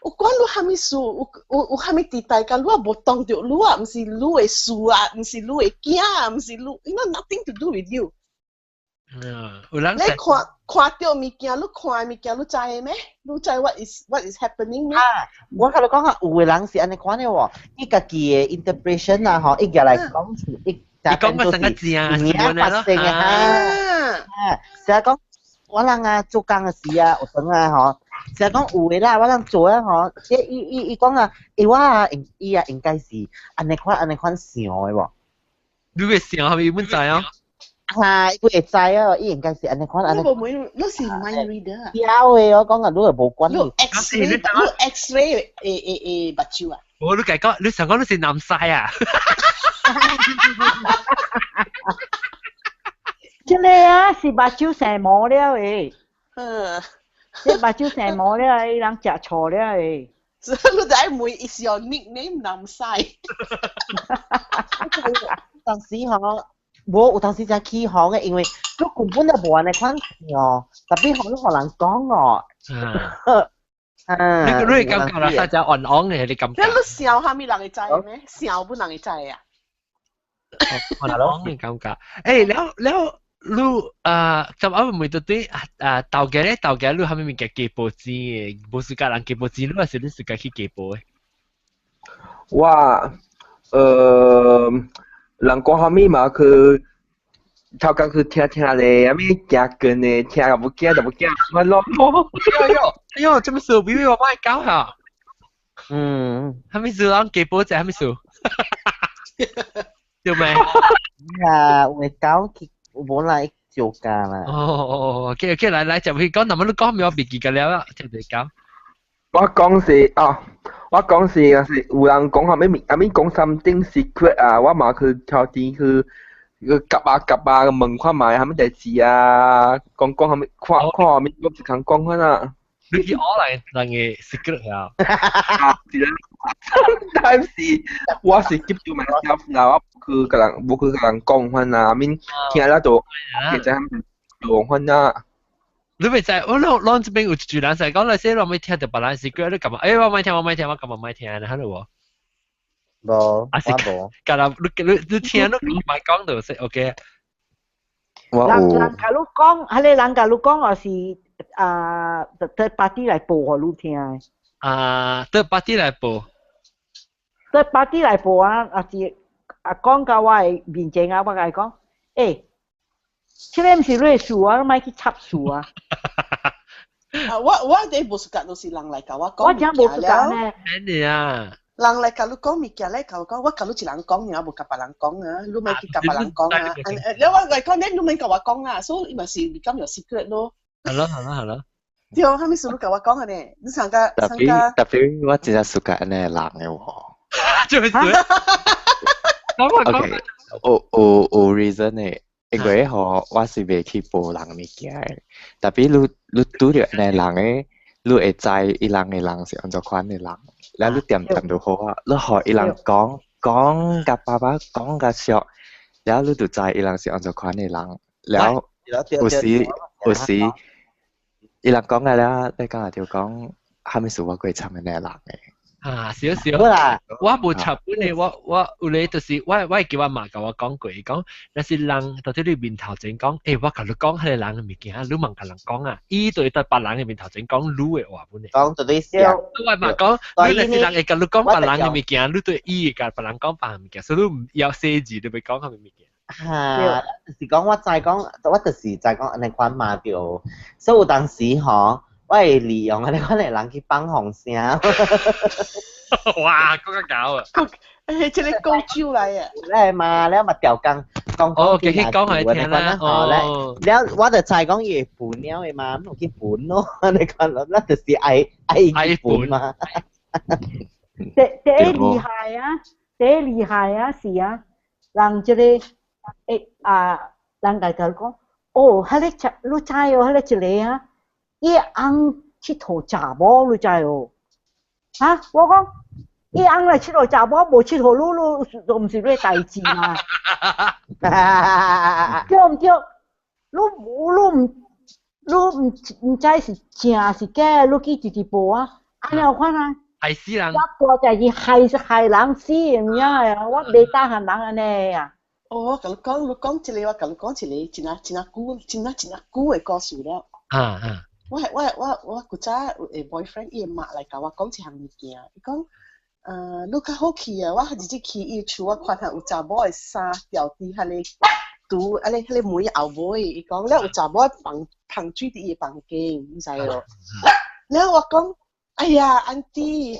有管你啥物事，有啥物佇大家，你也無當著你啊，毋是你的事啊，毋是你的囝啊，毋是你，you know nothing to do with you。嗯，有人你看看著物件，你看的物件，你知的咩？你知 what is happening 咩？啊，我共你講啊，有的人是按呢款的喎，伊家己的 interpretation 啊，吼，伊舉來講出，伊伊講個成個字啊，有影發生的哈，啊，成日講我人啊做工的時啊，有當啊吼，成日講有的啦，我人做啊吼，伊伊伊講啊，伊我啊應伊啊應該是按呢款按呢款想的喎。你會想係咪本知啊？哈，伊會知啊，伊應該是按呢款按呢。你無問，你是 mind reader 啊？曉的，我講啊，你又無關。你 X-ray，你 X-ray 會目睭啊？無，你講，你想講你是南西啊？這个啊是目睭生毛了的。嗯。這目睭生毛了，伊人食錯了的。所以你就愛問，is your nickname 南西？當時吼，無有當時真起哄嘅，因為你根本就無按呢款哦，特別予你予人講哦。啊！你感覺啦，大家按按嘅，你感覺？你笑啥物人會知咩？笑本人會知啊？按按嘅感覺。欸，了了，你啊，就啱唔會對啊，頭家咧，頭家你啥物物件加報錢嘅？無是佮人加報錢，你還是你自家去加報嘅？我人講啥物嘛去頭家去聽聽咧，啥物行近的，聽也無驚就無驚，我攏哎喲，哎喲，這麼事比我幫你搞下。啥物事人加報者啥物事？對未？啊，會搞去無來招架啦。哦哦哦，OK OK，來來，就去講，那麼你講咩？我別記得了，就嚟講。我講是啊，我講是是有人講啥物啥物講 something secret 啊，我嘛去頭前去個夾啊夾啊問看覓啥物代誌啊，講講啥物看看啥物，我一空講看啊。你去學來人嘅 secret 啊？啊，是啦，sometimes 是我是 keep to myself 啦，我無去共人無去共人講款啊，免聽了就其實講款啊。你咪知，我攏攏這邊有一句人在講，那些我沒聽到別人 secret，你幹嘛？欸，我沒聽，我沒聽，我幹嘛沒聽？你睇到無？無，啊是，幹啦，你聽，你唔係講就係 OK。我人人共你講，彼个人共你講，抑是啊，third party 來報予你聽的。啊，third party 來報。 third party 來報啊，抑是啊講到我的面前啊，我共伊講，欸，這个毋是你的事啊，你莫去插事啊。啊，我哋無 suka 都是人來共我講我真無 suka 呢。你啊。人來共你講物件咧，共我講，我共你一人講爾，無共別人講啊，你莫去共別人講啊。你我來講，你你免共我講啊，所以伊嘛是 become your secret 咯。係咯係咯係咯。對，啥物事你共我講啊呢？你上個特別特別，我真正 suka 按呢人的喎。做咩事？ OK，有有 reason 的，因為吼我是袂去報人物件的，特別你你拄著按呢人的，你會知伊人的人是按怎款的人，了你恬恬就好啊，你予伊人講講共爸爸講共熟，了你就知伊人是按怎款的人，了有時有時伊人講個了，你敢若就講，啥物事我過參按呢人的。啊，少少。我無插本嘅，我有咧就是我我會記我媽共我講過，伊講若是人佇你面頭前講，欸，我共你講彼个人的物件，你莫共人講啊，伊就會佇別人的面頭前講你的話本嘅。講就對笑。我媽講，你若是人會共你講別人的物件，你對伊會共別人講別人物件，所以你毋枵細字，你欲講啥物物件。哈，就是講我知講，我就是知講按呢款嘛對，所以有當時吼，我會利用按呢款的人去放風聲。哇，閣較搞啊！欸，這个高招來啊！咧嘛，了嘛調工講哦，繼續講來聽啦。哦，了我就知講伊會分了的嘛，毋去分咯，你看咯，咱就是愛愛分嘛。第第一厲害啊，第一厲害啊是啊，人這个欸啊，人家就講，哦，彼个你知哦，彼个一個啊，伊翁𨑨迌查某，你知哦？哈，我講。伊翁來𨑨迌查某，無𨑨迌你，你就毋是你代誌嘛？對毋對？你你毋你毋毋知是正是假，你去直直報啊！按呢款啊？害死人！我大代誌害害人死毋影啊！我袂擔閒人按呢啊！哦，我共你講，你講一個，我共你講一個，真啊真啊久，真啊真啊久的故事了。啊啊！我古早有個 boyfriend，伊的媽來共我講一項物件，伊講。你較好去啊！我日日去伊厝，我看下有查某的衫吊佇彼个櫥，彼个彼个門後尾。伊講了有查某放芳水佇伊的房間，你知無？了我講，哎呀，auntie，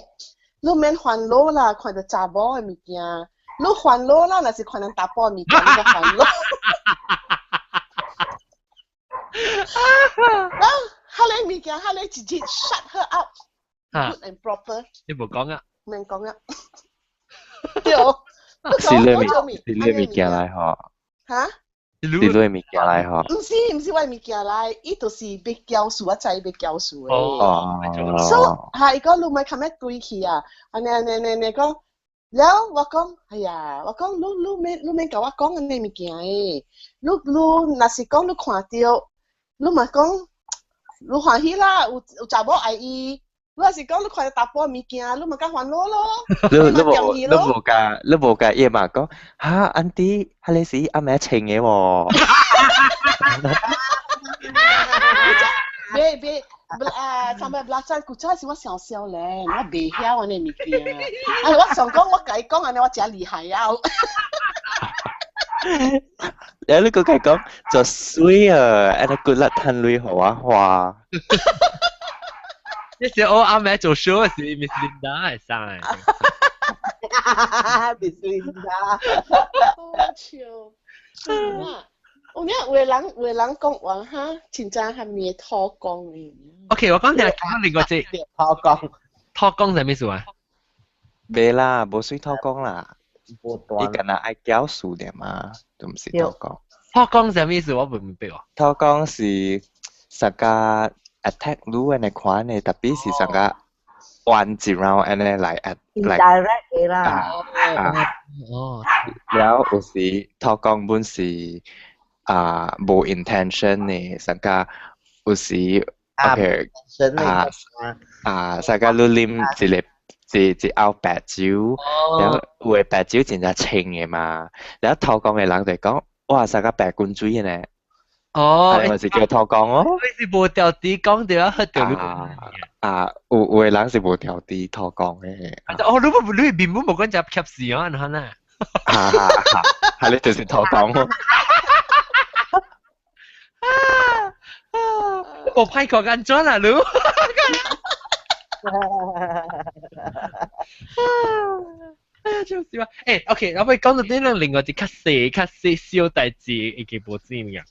你免煩惱啦，看著查某的物件，你煩惱啦，若是看人查埔的物件，你較煩惱。啊，彼个物件，彼个直接 shut her up，good and proper。你無講啊？免講啊，對，是你物，是你物件來吼？哈？是你物件來吼？毋是，毋是我物件來，伊就是欲交數，我知伊欲交數的。哦。所以，哈，伊講你莫較欲歸去啊，按呢按呢按呢講，了我講，哎呀，我講你你免共我講按呢物件的，你若是講你看著，你嘛講你歡喜啦，有查某愛伊。你若是講你看著查埔物件，你嘛較煩惱咯。你無你無共你無共伊嘛講，哈，auntie，彼个是阿妹穿的喎。別別。啊，sampai belacan 古早時我小少年，我袂曉按呢物件。啊，我想講我共伊講按呢，我誠厲害啊！你閣共伊講做媠啊，按呢骨力趁鐳予我花。你是我阿妹做 show 時，Miss Linda 會使。 Miss Linda。好笑。有影有的人講話哈，真正係咩討講的。 OK，我講聽講另外一個討講。討講啥物事啊？袂啦，無算討講啦。伊敢若愛教書爾嘛，都毋是討講。討講啥物意思？我袂明白哦。討講是啥個 attack 你按呢款的，特別是啥個彎一 round 按呢來 at 來 indirect 的啦。啊哦。了有時討講本是啊無 intention 的，啥個有時 OK 啊啊，啥個你啉一個一一甌白酒，了有的白酒真正清的嘛，了討講的人就講，哇，啥個白滾水呢？哦，咪是叫討講哦。你是無條啲講著啊，喝著你。啊，有的人是無條啲討講的。哦，你無你面本無講食吸死啊，按呢？啊啊啊！係你就是討講咯。啊啊！無歹看按怎啦，你？哎呀，笑死我！欸，OK，我欲講到呢另外一較細較細小代誌，會記無錢物件。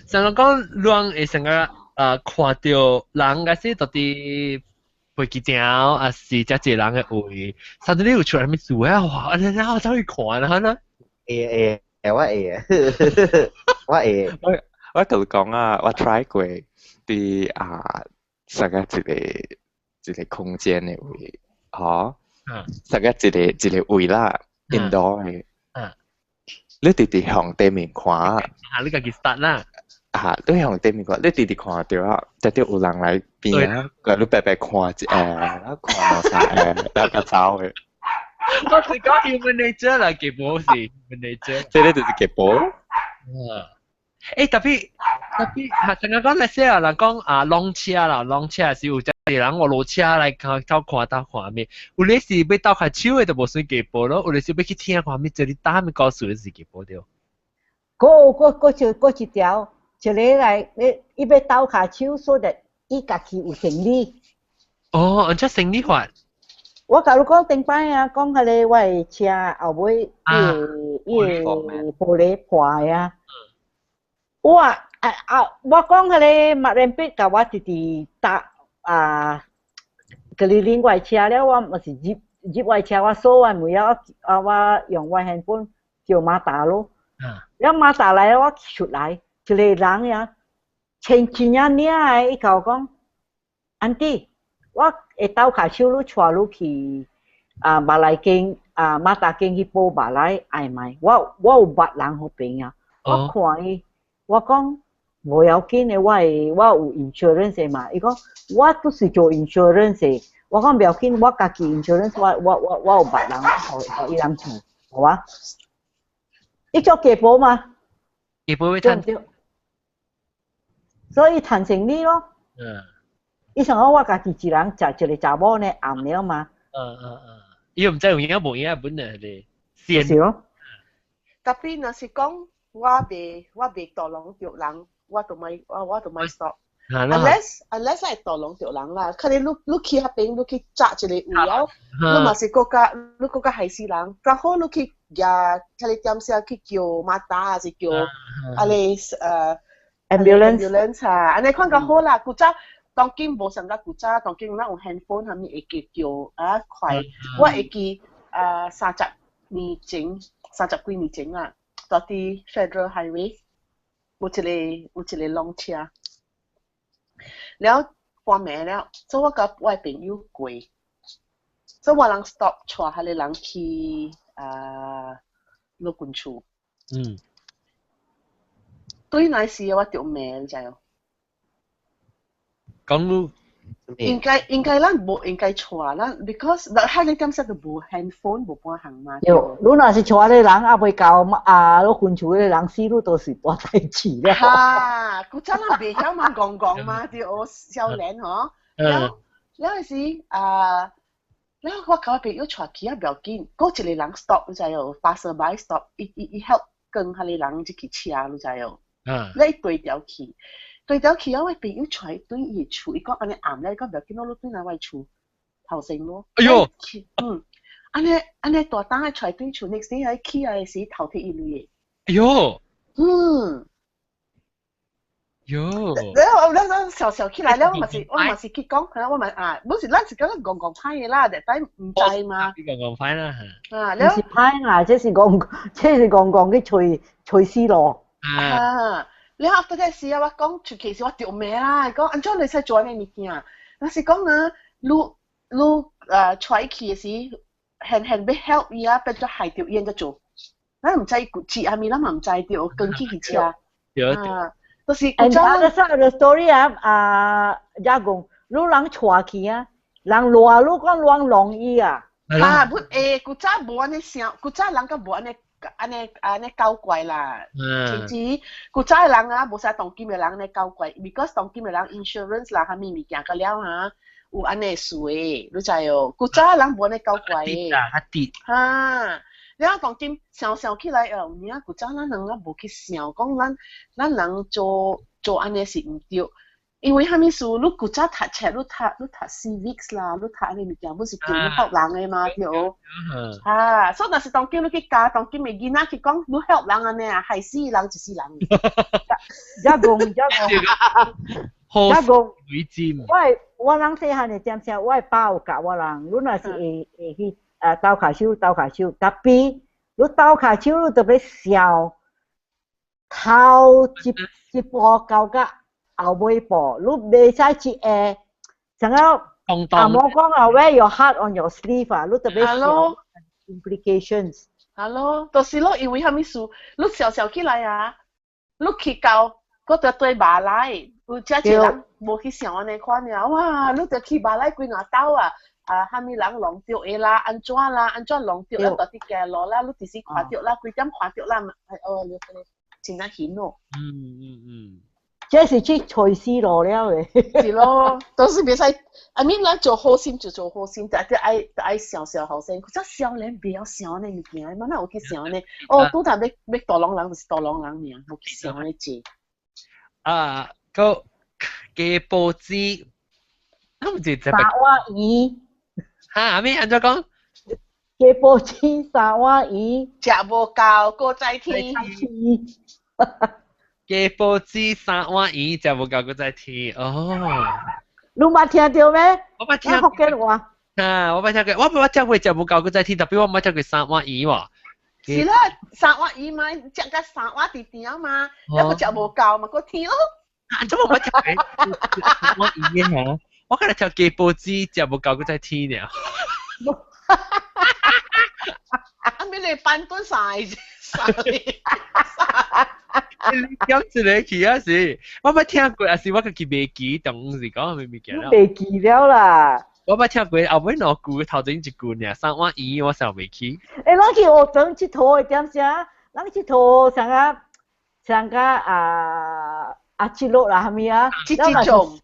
上個講，人會成個看著人，抑是佇佇飛機場，抑是遮濟人的位，啥物你有出來啥物事啊？哇！按呢我走去看啦，呢？會會我會，我會。我共你講啊，我 try 過佇啊，啥個一個一個空間的位，吼，啥個一個一個位啦，indoor 的，你直直向對面看，啊，你家己 start 啦。啊，你向對面看，你直直看著啊，直直有人來邊啊，你白白看一下，看兩三下，然後就走的。我是講 human nature 啦，基本是 human nature。這个就是基本。啊。欸，特別特別，嚇，成日講那些啊，人講啊，挵車啦，挵車是有遮濟人我落車來看，偷看偷看咩？有咧是欲鬥跤手的就無算雞婆咯，有咧是欲去聽看咩，這裡打咩故事是雞婆對。閣閣閣一閣一條，一个來，你伊欲鬥跤手，so that 伊家己有生理。哦，按怎生理法？我共你講頂擺啊，講彼个我的車後尾，伊个伊个玻璃破的啊。我啊啊！我講彼个麥連筆共我直直搭啊，佮你我的車了，我嘛是入入我的車，我鎖完門了，啊，我用我 handphone 叫馬達咯。了馬達來我出來，一個人呀，穿真正領的，伊共我講，auntie，我會鬥跤手，你帶你去啊馬來間啊馬達間去補馬來愛買，我我有捌人予朋友，我看伊。我講無要緊的，我會我有 insurance 的嘛。伊講我都是做 insurance 的，我講不要緊，我家己 insurance 我我我我有捌人，予予伊人做，好啊？伊做雞婆嘛？雞婆會趁，所以趁生理咯。伊想講我家己一人食一個查某呢，暗了嘛。伊毋知有影無影本來咧。是咯。特別若是講。我袂我袂逗弄著人，我就莫我我就莫 stop。Unless unless 係逗弄著人啦，可能你你去彼邊，你去紮一個位了，你嘛是閣較你閣較害死人。較好你去舉彼個點聲去叫馬達，還是叫啊個ambulance ambulance 啊，按呢款較好啦。古早當今無像甲古早，當今咱有 handphone，啥物會記叫啊快。我會記啊30年前，30幾年前啊。佇佇 Federal Highway 有一个有一个挵車，了半暝了，所以我共我的朋友過，所以我人 stop 帶彼個人去啊老君厝。對那時我著罵，你知無？講你應該咱無應該帶咱，because 咱彼個點說都無 handphone 無半項嘛。對，你若是帶個人猶未到啊，老君厝个人死，你都是大代志了。哈，古早咱袂曉嘛，戇戇嘛，對，少年嗬。了了時啊，了我共我朋友帶去啊，不要緊，閣一個人 stop，你知無？passer by stop，伊 help 跟彼個人入去車，你知無？你對調去。對調去啊！我朋友帶對伊厝，伊講按呢暗咧，伊講不要緊咯，你轉來我厝頭先咯。哎喲，嗯，按呢按呢大膽的帶對厝，next day 喺起來時頭提伊鐳的。哎喲，喲，了了了笑笑起來了，我嘛是去講，可能我嘛啊，不是咱是講戇戇歹的啦，但係毋知嘛。你戇戇歹啦。啊，毋是歹啦，這是戇這是戇戇去揣揣死路。啊。了 after that 時啊，我講出去時我著罵啦，講按怎你使做按呢物件？若是講啊，你帶去的時，現現欲 help 伊啊，變做害著伊按怎做？咱毋知知啥物，咱嘛毋知著，跟去去車。對。就是 And the other side of the story 啊，啊，也講，你人帶去啊，人賴你講亂弄伊啊。啊，不會，古早無按呢想，古早人較無按呢。按呢按呢搞怪啦，甚至古早的人啊，無啥當今的人按呢搞怪，because 當今的人 insurance 啦，啥物物件個了哈，有按呢事的，你知哦？古早的人無按呢搞怪的。啊，較直。哈，了當今想想起來哦，有影古早咱人啊無去想，講咱人做做按呢是毋對。因為啥物事？你古早讀冊，你讀 civics 啦，你讀按呢物件，不是叫你 help 人的嘛？對。啊，所以若是當今你去教當今的囡仔去講，你 help 人按呢啊，害死人一世人。一講一講，一講。我人細漢的點聲，我的爸有教我人，你若是會會去啊鬥跤手鬥跤手，tapi 你鬥跤手你就欲笑，頭一步到甲後尾步，你袂使一下，像講阿嬷講啊，wear your heart on your sleeve 啊，你特別想 implications。 Hello，就是咯，因為啥物事，你想想起來啊，你去到，閣著對馬來，有遮濟人無去想按呢款爾，哇！你著去馬來幾若兜啊，啊，啥物人弄著的啦，按怎啦，按怎弄著，啊，蹛佇街路啦，你直時看著啦，幾點看著啦，哦，你真正險哦。這是去揣死路了的。是咯，都是袂使，I mean 咱做好心就做好心，但係愛想想後生，佢真少年袂曉想呢物件，嘛哪有去想呢？哦，拄頭欲屠龍人就是屠龍人爾，無去想呢濟。啊，個雞煲子，我毋知三碗魚。哈，咩按怎講？雞煲子三碗魚，食無夠，閣再添。雞煲子三碗魚，食無夠，閣再添。哦。你捌聽著咩？我捌聽。福建話。啊，我捌聽過，我捌聽過食無夠閣再添，tapi 我毋捌聽過三碗魚喎。是啦，三碗魚嘛，食甲三碗甜甜嘛，抑閣食無夠嘛，閣添咯。啊，怎麼捌聽過三碗魚嘅嚇？我敢若聽雞煲子食無夠閣再添爾。啊，咩你翻頓三三你講一個去啊是，我捌聽過，還是我家己袂記，當是講啥物物件啦。袂記了啦。我捌聽過後尾兩句，頭前一句爾，三碗魚我想袂起。欸，咱去學堂𨑨迌的點聲，咱𨑨迌像個像個啊啊七樂啦，啥物啊？這這種。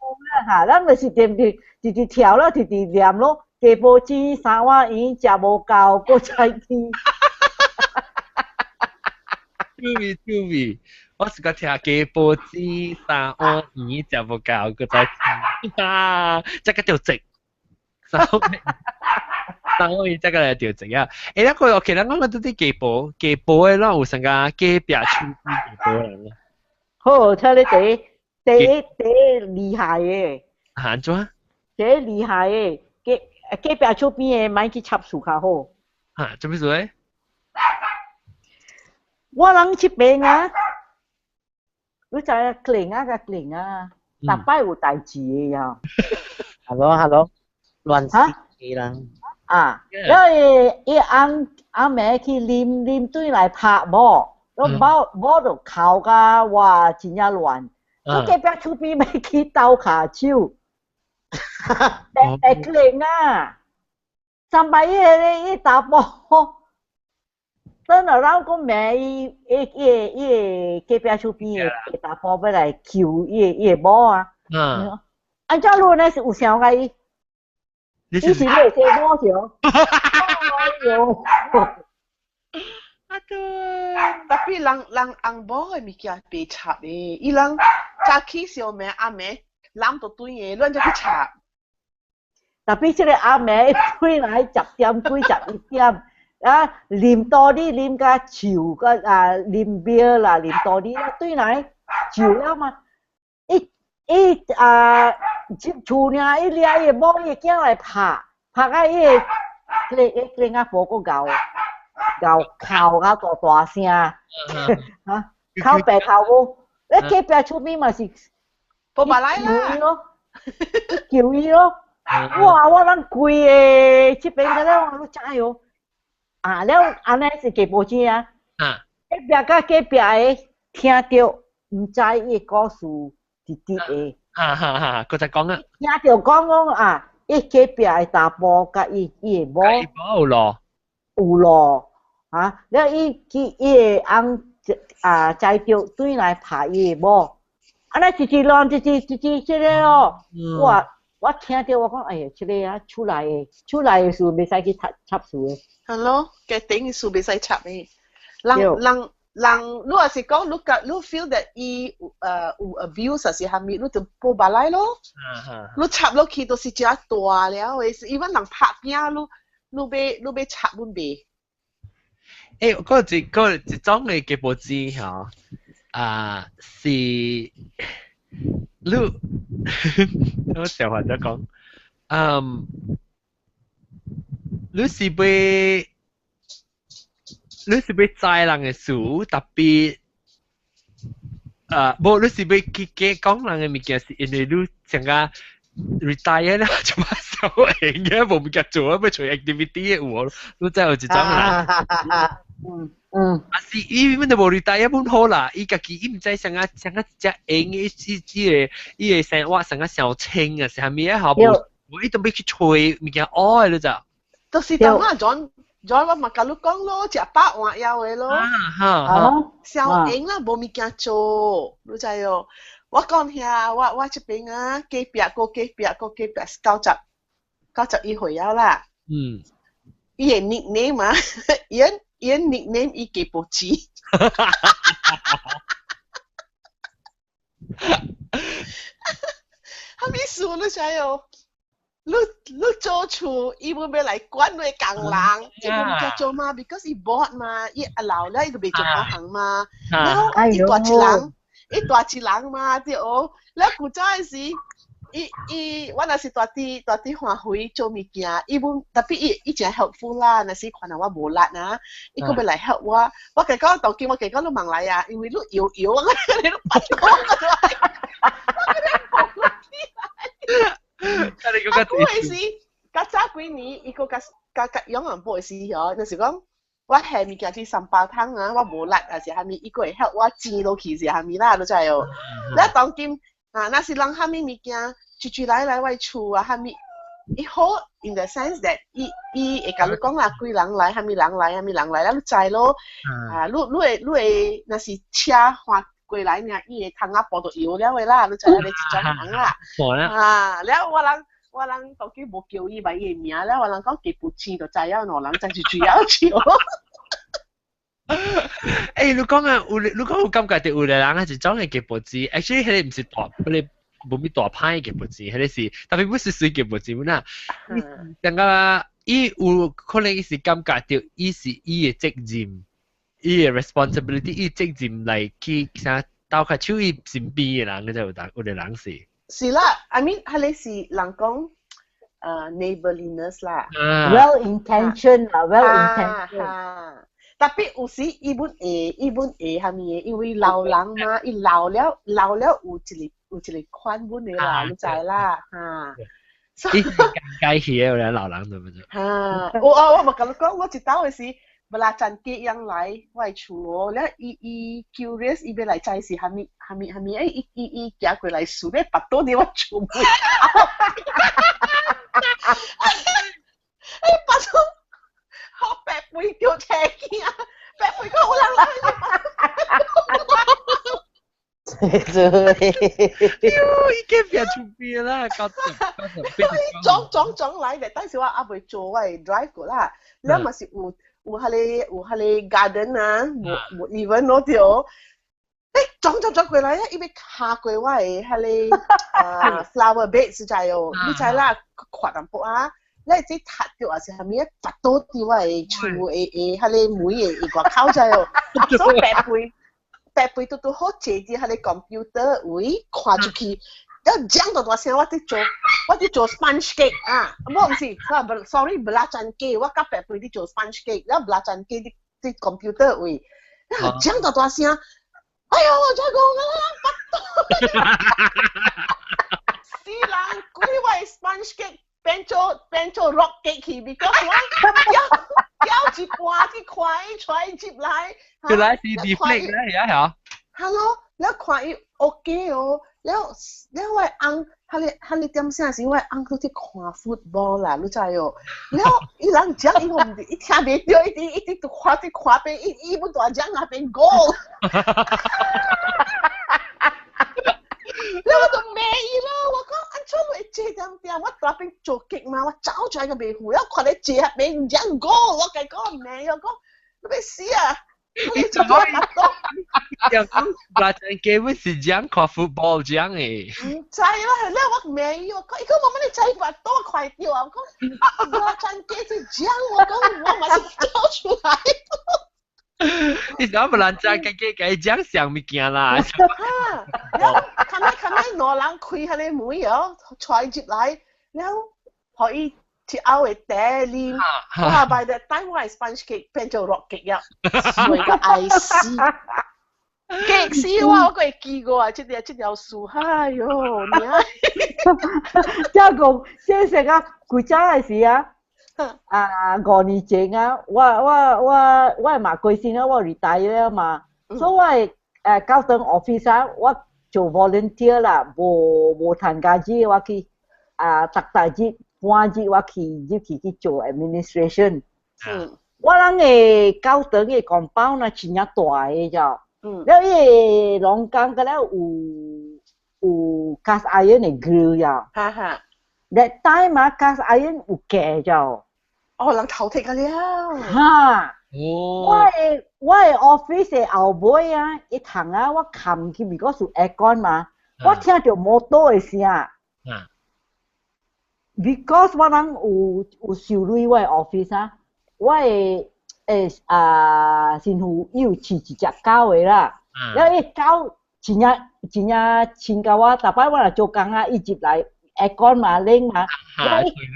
哈，咱就是直直直直跳咯，直直念咯，雞煲子三碗魚，食無夠，閣再添。趣味趣味，我是個聽雞煲子三碗魚，食無夠，閣再添。啊，這個就值。三碗三碗魚，這個來就值啊！欸，咱個 OK，咱講到啲雞煲，雞煲的咱有啥個隔壁厝邊雞煲人。好，聽你第一第一第一厲害的。按怎？第一厲害的，隔隔壁厝邊的，莫去插樹較好。哈，做咩事咧？我人這邊啊，你知影κλ啊佮κλ啊，逐擺有代誌的呀。 Hello，Hello，亂死人。啊，啊，因為伊翁翁暝去啉啉轉來拍某，攏某某就哭甲哇真正亂，佢隔壁厝邊欲去鬥跤手，會會可能啊，三擺伊個伊查埔。等下咱講罵伊，伊伊伊個隔壁厝邊的查埔欲來救伊个伊个某啊。嗯。按怎你呢是有想共伊？你是你會說某着？哎喲！啊對，tapi 人人翁某的物件袂插的，伊人早起相罵暗暝攬到對的，亂就去插。 Tapi 這個暗暝本來10點幾11點。啊，啉多啲啉甲酒個啊，啉 beer 啦，啉多啲啦，對來酒了嘛，一一啊，入厝爾，伊掠伊某伊囝來拍，拍甲伊個個個阿婆閣𠢕𠢕哭甲大大聲，哈，哭白哭母，你隔壁厝邊嘛是，無嘛來啦，求伊咯，哇！我人規個這邊個了，我都知哦。啊，了按呢是家報紙啊，隔壁佮隔壁的聽著，毋知伊的故事是佇的。哈哈哈，閣再講啊。聽著講講啊，伊隔壁的查埔佮伊伊的某有咯，有咯，啊，了伊去伊的翁啊，知著轉來拍伊的某，按呢一直亂，一直一直這个哦，我我聽著我講，哎呀，這個啊出來的，出來的事袂使去插插事的。係咯，家庭的事袂使插的。人人人，你若是講你覺你 feel that 伊有 abuse 還是啥物，你就報別來咯。你插落去都是真大了的，是 even 人拍拚，你你欲你欲插阮袂。欸，嗰一嗰一種的家報紙吼，啊是你，我笑話再講，嗯，你是欲你是欲知人的事，tapi 啊，無你是欲去加講人的物件，是因為你成個 retire 了就嘛小閒嘅，無物件做啊，欲揣 activity 的有無？你知有一種人。嗯嗯。啊是，伊本就無 retire 本好啦，伊家己伊毋知啥個啥個一隻閒伊伊伊個伊個生活啥個小清啊，啥物啊好無？我伊都欲去揣物件學的你知？就是當啊，John John 我嘛共你講咯，食飽換枵的咯。啊哈。小閒啦，無物件做，你知哦？我講遐，我我這邊啊，隔壁個隔壁個隔壁91歲了啦。伊的 nickname 啊，伊伊 nickname 伊家報紙。啥物事你知哦？你你做厝，伊會欲來管你工人，這無物件做嘛？because 伊 bored 嘛，伊老了伊就袂做好行嘛。然後伊大一人，伊大一人嘛，對哦。了古早的時，伊伊我若是蹛佇蹛佇華輝做物件，伊本 tapi 伊伊誠 helpful 啦，若是看到我無力啊，伊閣欲來 help 我。我共伊講當今我共伊講你茫來啊，因為你搖搖，我你都拔我，我共你抱起來。啊，古的時，較早幾年，伊閣較較較勇人報的時吼，就是講我下物件去三包湯啊，我無力還是啥物，伊閣會 help 我煎落去是啥物啦，你知哦？了當今啊，若是人啥物物件，一直來來我厝啊，啥物，伊好 in the sense that 伊伊會共你講啦，幾人來，啥物人來，啥物人來，咱知咯。啊，你你會你會，若是車駛過來爾，伊的窗仔布就搖了的啦，你知影你這種人啦。啊，了我人我人當今無叫伊䆀伊的名，了我人講家不錢就知影，兩人真是主要笑。欸，你講啊，有你講有感覺著有個人啊，一種的家報紙，actually 彼个毋是大，彼个無物大歹家報紙，彼个是 tapi 不是水家報紙本啊。感覺伊有可能伊是感覺著伊是伊的責任，伊的 responsibility，伊責任來去啥鬥較手伊身邊的人，嗰隻有當有個人是。是啦，I mean，彼个是人講neighborliness 啦。 Well intention 啦，well intention。 Tapi 有時伊本會，伊本會蝦米的，因為老人嘛，伊老了老了有一個有一個款本的啦，你知啦，哈。伊尷尬起嘅老人對唔對？嚇！我咪共你講，我一道嘅時，belacan cake 樣來我厝哦，了伊伊 curious 伊欲來知是啥物啥物啥物，欸伊伊伊行過來數咧，腹肚佇我厝門口，欸腹肚好白肥叫車囝，白肥講有人來。喲，已經變出邊啦，搞掂搞掂。撞撞撞來嘅，但是我猶未做我 drive 過啦，了嘛是有有彼個有彼個 garden 啊，無無 even 攞到，欸撞撞撞過來啊，伊欲敲過我的彼個啊 flower bed 是知哦，你知啦，闊淡薄啊，你這踢著也是啥物，腹肚佇我的厝的的彼個門的外口知哦，所以白肥。白肥拄拄好坐佇彼個 computer 位看出去，了講到大聲，我佇做 sponge cake 啊，無毋是，sorry， belacan cake，我佮白肥佇做 sponge cake，了 belacan cake 佇佇 computer 位，了講到大聲，哎喲，我再講啊，腹肚，死人，規我 sponge cake 變做變做 rock cake 去，because 我咬咬一半去看伊揣入來。原來是 deflate 咧，而家係。 Hello，了看伊 OK 哦，了了我翁，彼个彼个點聲是我翁去看 football 啦，你知哦？了伊人講伊毋伊聽袂著，伊直伊直看佇看邊，伊伊欲大講那邊 goal。了我就罵伊咯，我講按怎會坐點點，我蹛邊做 cake 嘛，我走出來個袂赴，了看你坐彼邊講 goal，我共伊講罵，我講你欲死啊！你講講嗱，基本是講看 football 講嘅。毋知啦，了我罵伊，我講伊講媽媽你知腹肚快著啊，我講 belacan cake 是講，我講我嘛是走出來。你講 belacan cake 該講啥物件啦？哈，了，看來看來兩人開彼个門哦，揣入來，了，予伊一後的茶啉，哇！by the time 我的 sponge cake 變做 rock cake 了，水到愛死，激死我！我閣會記過啊，這條這條事，哎喲，娘！這個先生啊，古早的時啊，啊5年前啊，我我我我嘛過身啊，我 retire 了嘛，所以我的教堂 office 啊，我做 volunteer 啦，無無趁工資，我去啊逐逐日。半日我去入去去做 administration。我人的教堂的 compound 啊，真正大个咋。了伊个農工個了有有 cast iron 的 grill 呀。哈哈。 That time 啊，cast iron 有價咋。哦，人頭鐵個了。哈。哦。我的我的 office 的後尾啊，一窗啊，我冚去，because 有 aircon 嘛，我聽著摩托的聲。Because 我人有有收鐳我的 office 啊，我的誒啊新婦伊有飼一隻狗的啦，了伊狗真正真正親佮我，逐擺我若做工啊，伊入來 aircon 嘛冷嘛，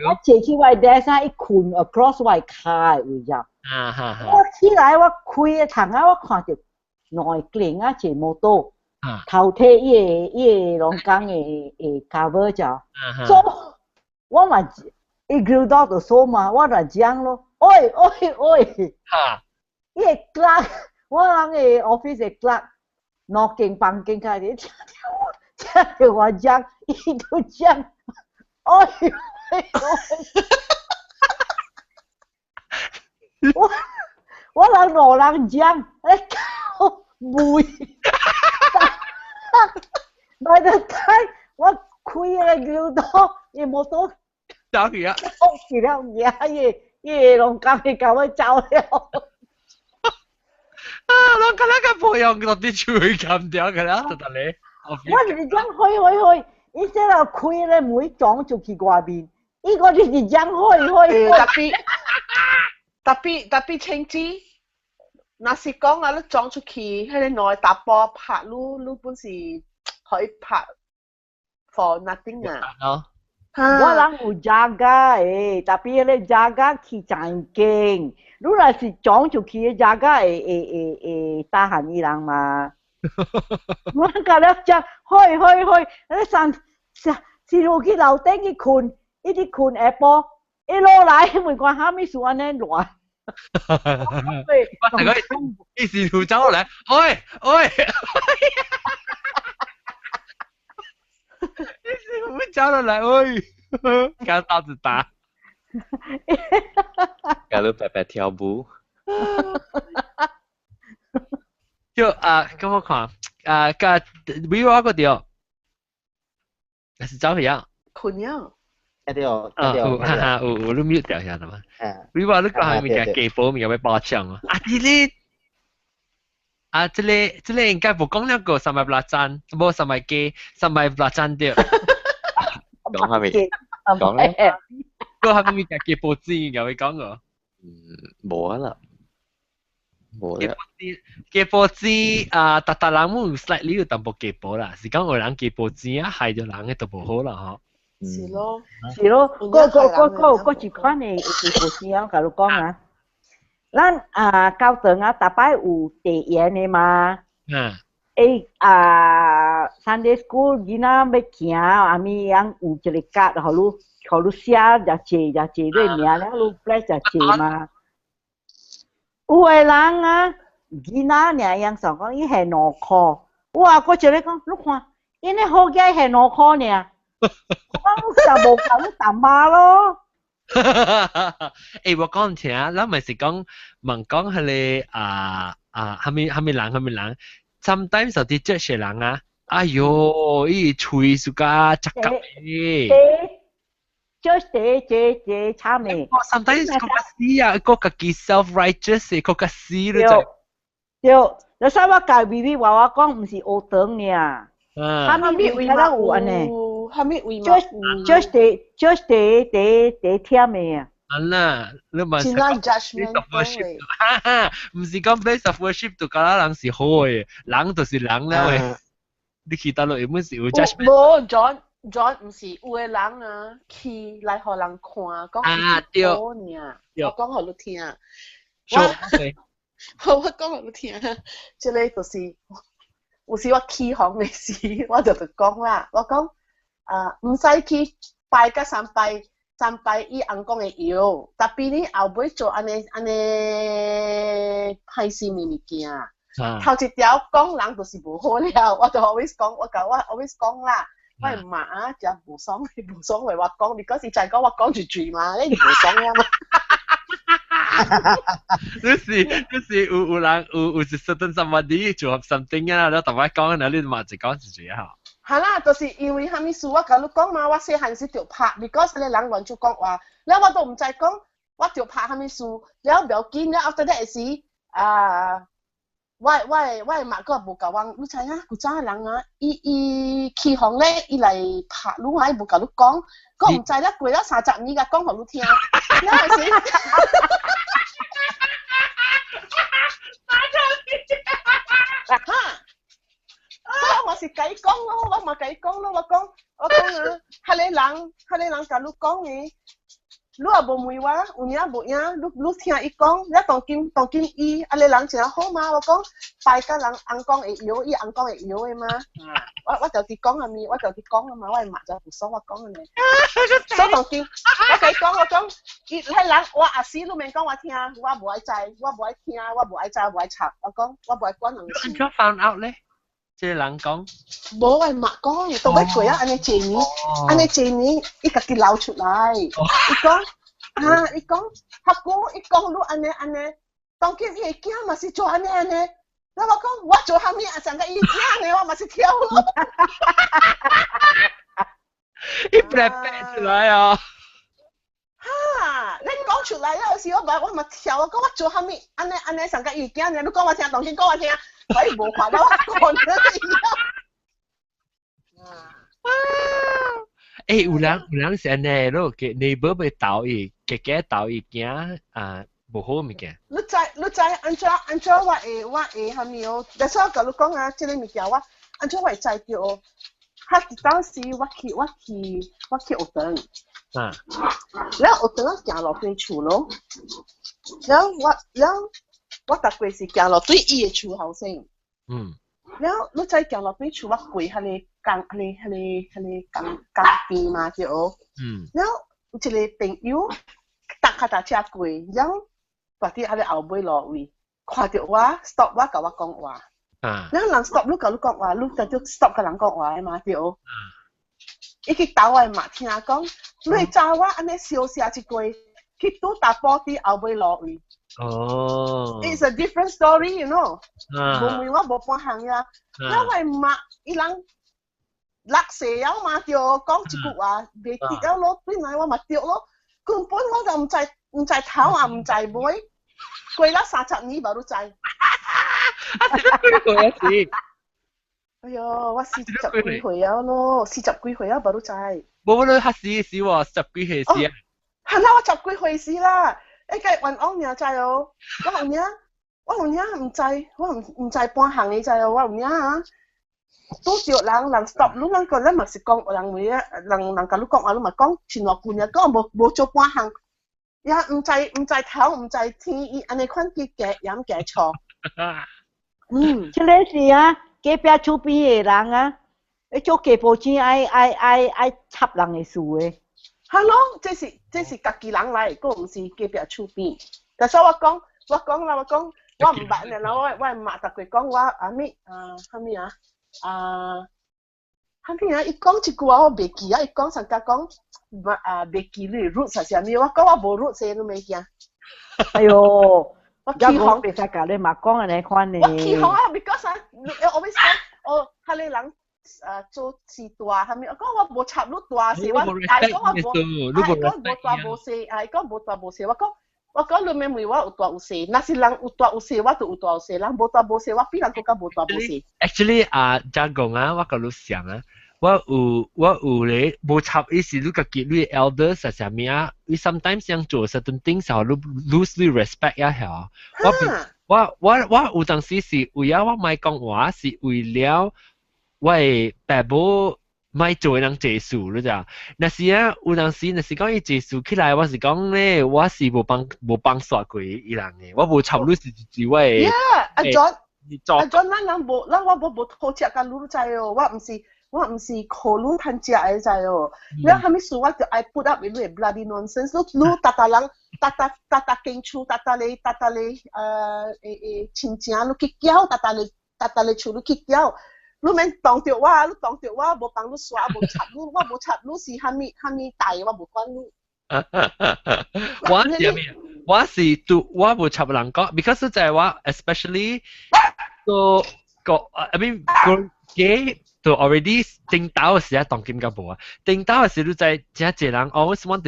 我坐去我的 desk 啊，伊睏 across 我的跤的位置。我起來我開個窗啊，我看著兩个囡仔坐摩托，頭提伊个伊個農工的的 cover 就，所以我嘛伊 grill 到就鎖嘛，我就講咯，喂喂喂，伊个 clerk，我人的 office 的 clerk，兩間房間開始聽著聽著我講，伊就講，喂喂喂，我我人兩人講，咧靠袂，by the time 我開个 grill 到，伊摩托。走去啊！走去了，伊伊攏共伊共我走了。啊！攏敢若個培養落佇厝冚掉個啦，就得咧。我就是講開開開，伊這個開咧門撞出去外面，伊個就是講開開。 Tapi tapi tapi 清子，若是講啊，你撞出去，彼个兩个查埔拍你，你本是可以拍 for nothing 啊。我人有 jaga 的，tapi 彼个 jaga 去真間，你若是撞出去，jaga 會會會會 tahan 伊人嘛。我甲了講，去去去，你上是落去樓頂去睏，伊佇睏下晡，一落來袂管啥物事按呢亂。我成個伊是路走落來，喂喂，伊是路走落來，喂，甲刀子打，甲你白白跳舞。就啊，咁我看啊，甲比我個對，是走去啊？困了。對啊，有哈哈，有有你 mute 掉下啦嘛？你話你講係物件雞婆物件欲包搶啊？啊，這個啊，這個這個應該無講了個三百八盞，無三百雞，三百八盞對。講下面，講咧，個係物件雞婆子應該會講個。嗯，無啊啦。無啦。雞婆子啊，逐逐人有 slightly 有淡薄雞婆啦，是講有人雞婆子啊，害著人嘅就無好啦吼。是咯，是咯，個個個個個一款的雞婆子啊，我共你講啊，咱啊教堂啊，逐擺有地緣的嘛。嗯。欸啊，Sunday school 囡仔欲行，阿咪樣有一個卡，予你予你寫遮濟遮濟你名，了你 bless 遮濟嘛。有的人啊，囡仔爾樣想講伊還2箍，哇！我一個講，你看，𪜶的好囝還2箍爾。我講就無夠你淡仔咯。欸，我講聽，咱咪是講問講彼個啊啊，啥物啥物人啥物人，sometimes 有啲這些人啊，哎喲，伊喙是較雜夾的。這這這這慘的。 sometimes 較死啊，閣家己 self righteous，閣較死你知。對，你使我共微微娃娃講，毋是學堂爾。啥物位較有按呢？啥物位？Just just 第第第忝的啊！啊啦，你嘛是 place of worship，哈哈，毋是講 place of worship 就敢若人是好的，人就是人了喂。你去佗落原本是有 judgment。無 John John 毋是有的人啊，去來予人看，講啊對，好爾，我講予你聽。我我講予你聽，這个就是。有時我起哄的時，我就就講啦，我講啊，毋使去拜甲三拜，三拜伊翁公的藥，tapi 你後尾做按呢按呢歹勢物物件。頭一條講人就是無好了，我就 always 講，我共我 always 講啦，我的媽啊，真無爽，無爽話我講，你嗰時就講我講一句嘛，你無爽了嘛。你是你是有有人有有一 certain somebody 做 something 啊，你特別講，然後你嘛就講一句哈。係啦，就是因為啥物事，我共你講嘛，我細漢時著拍，because 個人亂就講話，了我都毋知講，我著拍啥物事，了不要緊，了 after that 時啊，我我我的媽閣無共我，你知影古早的人啊，伊伊起哄咧，伊來拍你啊，伊無共你講，閣毋知了過了30年，共講予你聽，了時。哈！我是共伊講咯，我嘛共伊講咯，我講我講啊，彼个人，彼个人共你講的，你也無問我，有影無影，你你聽伊講，了當今當今伊，啊个人誠好嘛，我講拜佮人翁公會搖，伊翁公會搖的嘛，我我就佇講啥物，我就佇講啊嘛，我的媽就無爽我講按呢。所以當今我共伊講，我講伊彼人我阿死你免講我聽，我無愛知，我無愛聽，我無愛知，無愛插，我講我無愛管人事。按怎 found out 咧？這個人講，無我媽講，到尾過啊，按呢濟年，按呢濟年，伊家己流出來，伊講啊，伊講，較久伊講你按呢按呢，當今伊的囝嘛是做按呢按呢，那我講我做啥物啊？上個伊囝呢，我嘛是跳咯。伊白白出來啊！哈！你講出來了時，我嘛我嘛跳，我講我做啥物？按呢按呢，上個伊囝呢？你講我聽，當今講我聽。我伊無法度講了。啊！欸，有人有人是按呢，你嘅 neighbor 欲鬥伊，家家鬥伊囝啊，無好物件。你知你知按怎按怎我會我會啥物哦？但是我共你講啊，這個物件我按怎我會知著哦？較當時我去我去我去學堂，啊，了學堂行路對厝咯，了我了我逐過是行路對伊的厝後生。嗯。了你知行路對厝，我過彼個江，彼個彼個彼個江江邊嘛對。嗯。了有一個朋友搭腳踏車過，然後佇佇個後尾路位，看著我 stop 我，共我講話。然後人 stop 你共你講話，你就 stop 共人講話的嘛對。伊去兜我嘛聽講，你查某按呢相寫一句，去拄查埔佇後尾路位。It's a different story. 無問我無半項呀。那我媽伊人六歲了嘛對，講一句話袂得了咯，本來我嘛對咯，根本我就毋知毋知頭也毋知尾，過了30年無你知。啊，是幾歲啊是？哎喲，我四十幾歲了咯，四十幾歲啊，無你知。無你較時時喎，十幾歲時啊。係啦，我十幾歲時啦，一個冤枉爾知哦，我有影，我有影毋知，我毋知半項的知哦，我有影啊。拄著人人 stop 你，咱個咱嘛是講人話啊，人人共你講話，你嘛講真偌久爾，講無無做半項，也毋知毋知頭毋知天，伊按呢款去加鹽加醋。這個是啊，隔壁厝邊的人啊，你做家婆錢愛愛愛愛插人的事的。哈咯，這是家己人來，閣毋是隔壁厝邊。但是我講，我講啦，我講，我毋捌呢，我我媽逐過講我啊物啊，啥物啊啊，啥物啊？伊講一句話我袂記啊，伊講上甲講，啊袂記你 roots 係啥物？我講我無 roots，你袂驚。哎喲，我起哄，袂使共你嘛講按呢款呢。我起哄啊，because 啊，你 always 講，哦，彼个人啊做事大，啥物？我講我無插你大事，我愛講我無，愛講無大無細，愛講無大無細。我講你免問我有大有細，若是人有大有細，我就有大有細；人無大無細，我比人閣較無大無細。 Actually 啊，真講啊，我共你想啊，我有咧無插伊是你家己你 elders 係啥物啊？你 sometimes 想做 certain things 時候，你 lose 你 respect 啊，嚇。我我我有當時是為了我莫講話，是為了我的爸母莫做人濟事，你知？若是啊，有當時若是講伊濟事起來，我是講咧，我是無幫無幫煞過伊人的，我無插你是是我的。 Yeah，阿 John，阿 John，咱人無，咱我無無討食共你知哦，我毋是靠你趁食的知哦。你啥物事我就愛 put up with 你的 bloody nonsense。你你逐逐人，逐逐逐逐間厝，逐逐個逐逐個誒親情，你去叫，逐逐個逐逐個厝你去叫。你免當著我，你當著我，無幫你刷，無插你，我無插你是啥物啥物大，我無管你。我是咩？我是拄我無插人講，because 就係我 especially 個個 I mean 個嘅就 already 頂到時啊，當今較無啊。頂到的時你知真濟人 always want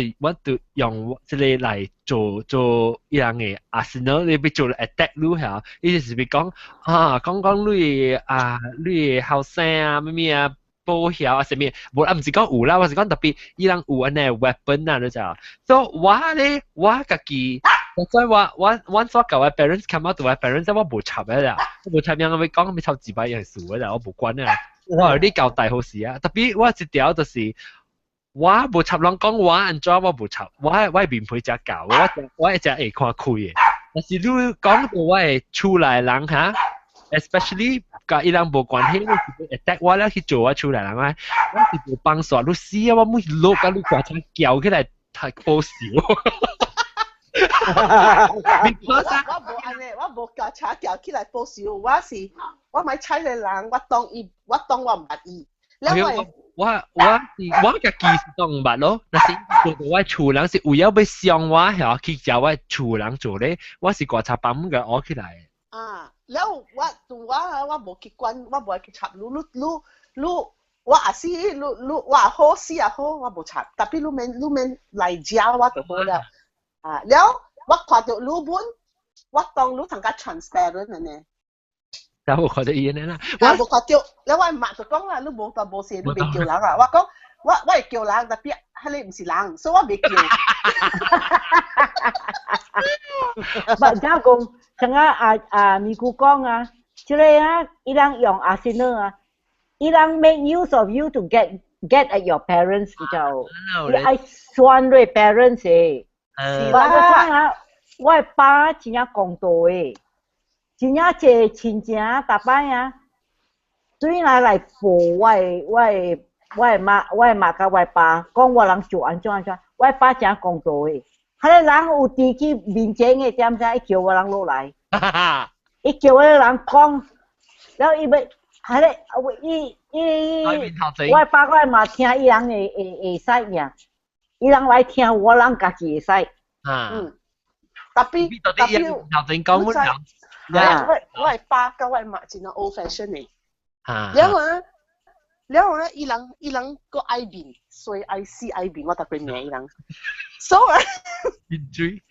to 用這個來做做伊人的 arsenal，你欲做 attack 你嚇，伊就是欲講啊，講講你啊，你的後生啊，咩咩啊。保險啊，啥物？無啊，毋是講有啦，我是講特別伊人有按呢 weapon 啊，你知影？所以我咧，我家己，所以我我我所共我 parents come out to 我 parents，我無插的啦，我無插樣，我欲講欲插幾擺樣事的啦，我無管啊。我予你交代好勢啊，特別我一條就是我無插人講我按怎我無插，我面皮誠厚，我我會誠會看開的。但是你講到我的厝內人哈，especially 佮伊人無關係，你是 attack 我咧去做我厝內人啊，我是無幫煞，你死啊！我每落共你大聲叫起來，太報仇。我無按呢，我無叫車叫起來報仇，我是我莫睬個人，我當伊，我當我毋捌伊。我我我是我家己是當毋捌咯，若是做到我厝人是為了欲傷我，嚇去叫我厝人做咧，我是觀察幫共學起來。啊，了我我我無去管，我無愛去插你，你你你，我也是你你我也好死也好，我無插，tapi 你免你免來惹我就好了。啊，了我看著你本，我當你同較 transparent 呢。但無看著伊呢啦，我無看著，了我媽就講啦，你無大無細，你袂叫人啊？我講我我會叫人，tapi 彼个毋是人，所以我袂叫。唔，聽講，像啊啊啊咪姑講啊，這個啊，伊人用阿仙奴啊，伊人 make use of you to get at your parents 就，伊愛酸你 parents 的。是我講啊，我的爸真正公道的，真正濟親情逐擺啊，對來來報我的我的我的媽我的媽佮我爸講我人做按怎按怎，我爸誠公道的，彼个人有佇去面前的點聲，伊叫我人落來，伊叫我人講，了伊欲，彼个伊伊我爸我媽聽伊人的會使爾，伊人來聽我人家己會使。嗯，tapi tapi 頭前講阮人，我爸佮我媽真正 old fashion 的。了啊，了啊，伊人閣愛面，所以愛死愛面，我逐擺罵伊人。所以面水，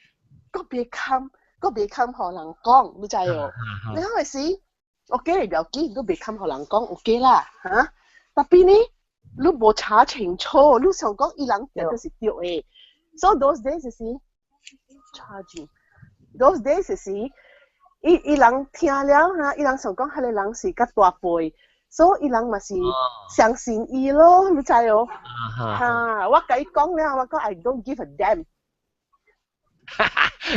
閣袂堪，閣袂堪予人講，你知無？了的時，OK 不要緊，你袂堪予人講，OK 啦，嚇。Tapi 呢，你無查清楚，你想講伊人絕對是對的。So those days 是 charging。Those days 是，伊人聽了嚇，伊人想講彼个人是較大輩。所以伊人嘛是相信伊咯，你知無？嚇！我共伊講了，我講 I don't give a damn。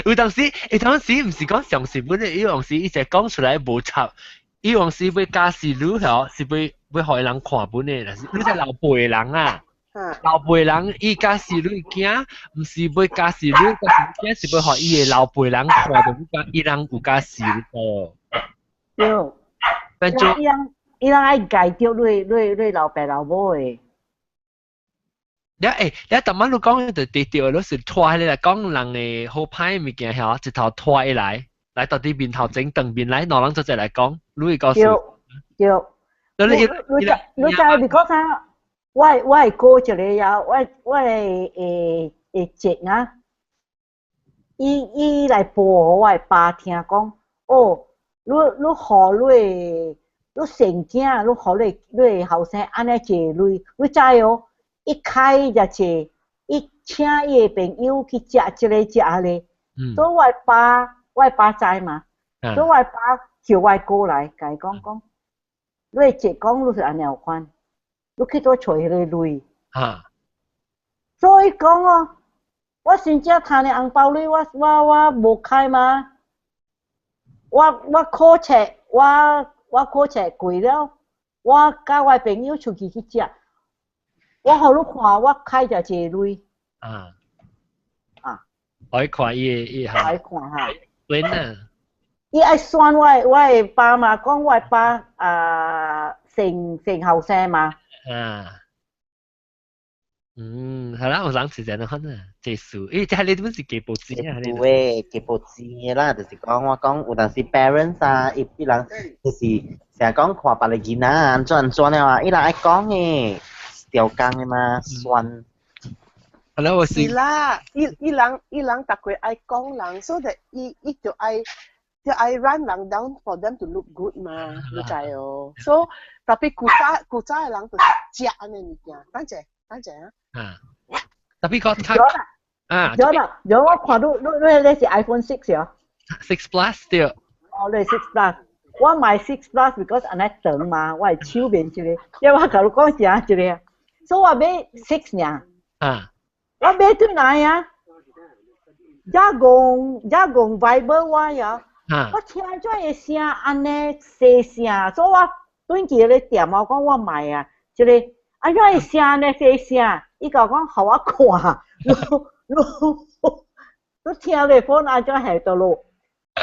有當時，有當時毋是講相信本的，有當時伊就講出來無插，伊當時欲假使你嗬，是欲予人看本的，但是你是老輩人啊，老輩人伊假使你囝，毋是欲假使你，假使囝是欲予伊的老輩人看著你講伊人有假使你哦。對。變做伊人伊人愛共著你老爸老母的。你欸，你逐擺你講就對對，你是拖起來講人的好歹物件嚇，一頭拖起來，來到佇面頭前當面來，兩人做齊來講，你會告訴。對。你你你知，because 啊，我的哥一个啊，我的會姐啊，伊來報予我的爸聽講，哦，你予你你生囝，你予你的後生按呢借鐳，你知哦？伊開遮濟，伊請伊的朋友去食這个食彼个，所以我的爸知嘛，所以我的爸叫我哥來，共伊講講，你的姐講你是按呢款，你去佗揣彼个鐳。所以講哦，我真正趁的紅包鐳，我無開嘛，我考冊，我考冊過了，我佮我朋友出去去食。我予你看，我開遮濟鐳。啊。愛看伊伊愛看哈。選啊。伊愛選我的爸嘛，講我的爸啊，成後生嘛。啊。嗯，係啦，有人是這樣款啊，這事，咦，這係你本是基報紙啊？有誒，基報紙啦，就是講我講有當時 parents 啊，伊人就是成日講看別个囡仔按怎按怎了啊，伊人愛講的。調工的嘛，酸。係啦，我是。是啦，伊人逐個愛講人，所以伊就愛 run 人 down for them to look good 嘛，你知哦。所以 tapi 古早的人就是食按呢物件，等者等者啊。啊。Tapi 講較啊。有啦，有我看你你是 iPhone 6 哦。 6 Plus 對。哦，你6 Plus。我買6 Plus because 按呢長嘛，我的手面這個，因為我共你講啥這個。所以我買6爾。我買轉來啊，遮戇 Viber 我呀，我聽這個聲按呢細聲，所以我轉去咧店我講我買啊，這個按怎會聲按呢細聲？伊共我講予我看，你聽咧 phone 按怎下倒落？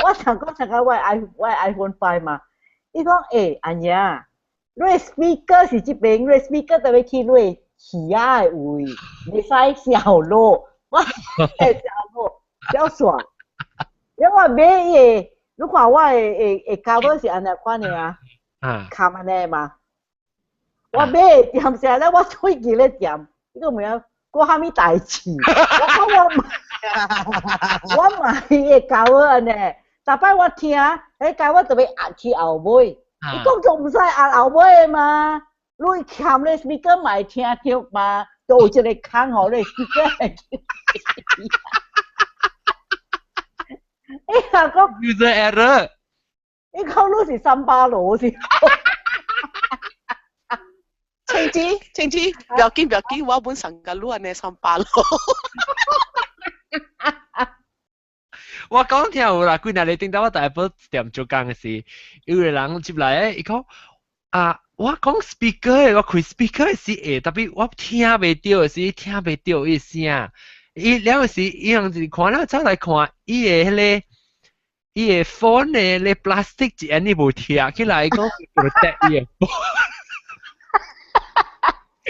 我想講想講我 iPhone 5 嘛，伊講欸阿娘，你 speaker 是這邊，你 speaker 特別去你耳仔的位，袂使小落，我會小落，小煞。因為我買伊個，你看我的的 cover 是按呢款的啊，冚按呢嘛。我買的店聲咧，我喙記咧掂，你個問我啥物代誌？我講我買伊個 cover 按呢，逐擺我聽，彼 cover 特別壓去後尾，伊講就毋使壓後尾的嘛，你冚咧 speaker 嘛會聽著嘛，都有一個空予你 speaker。伊若講 user error，伊講你是三巴路是。青子青子，不要緊不要緊，我本身個路按呢三巴路。我講聽有啦，幾若日頂到我大埔店做工的時，有個人入來，伊講啊，我講 speaker 我開 speaker 是會，tapi 我聽袂著是聽袂著伊聲。伊了時伊樣是看了走來看，伊的彼個伊的 phone 的咧 plastic 一按呢無拆起來，講 protect 伊的 phone。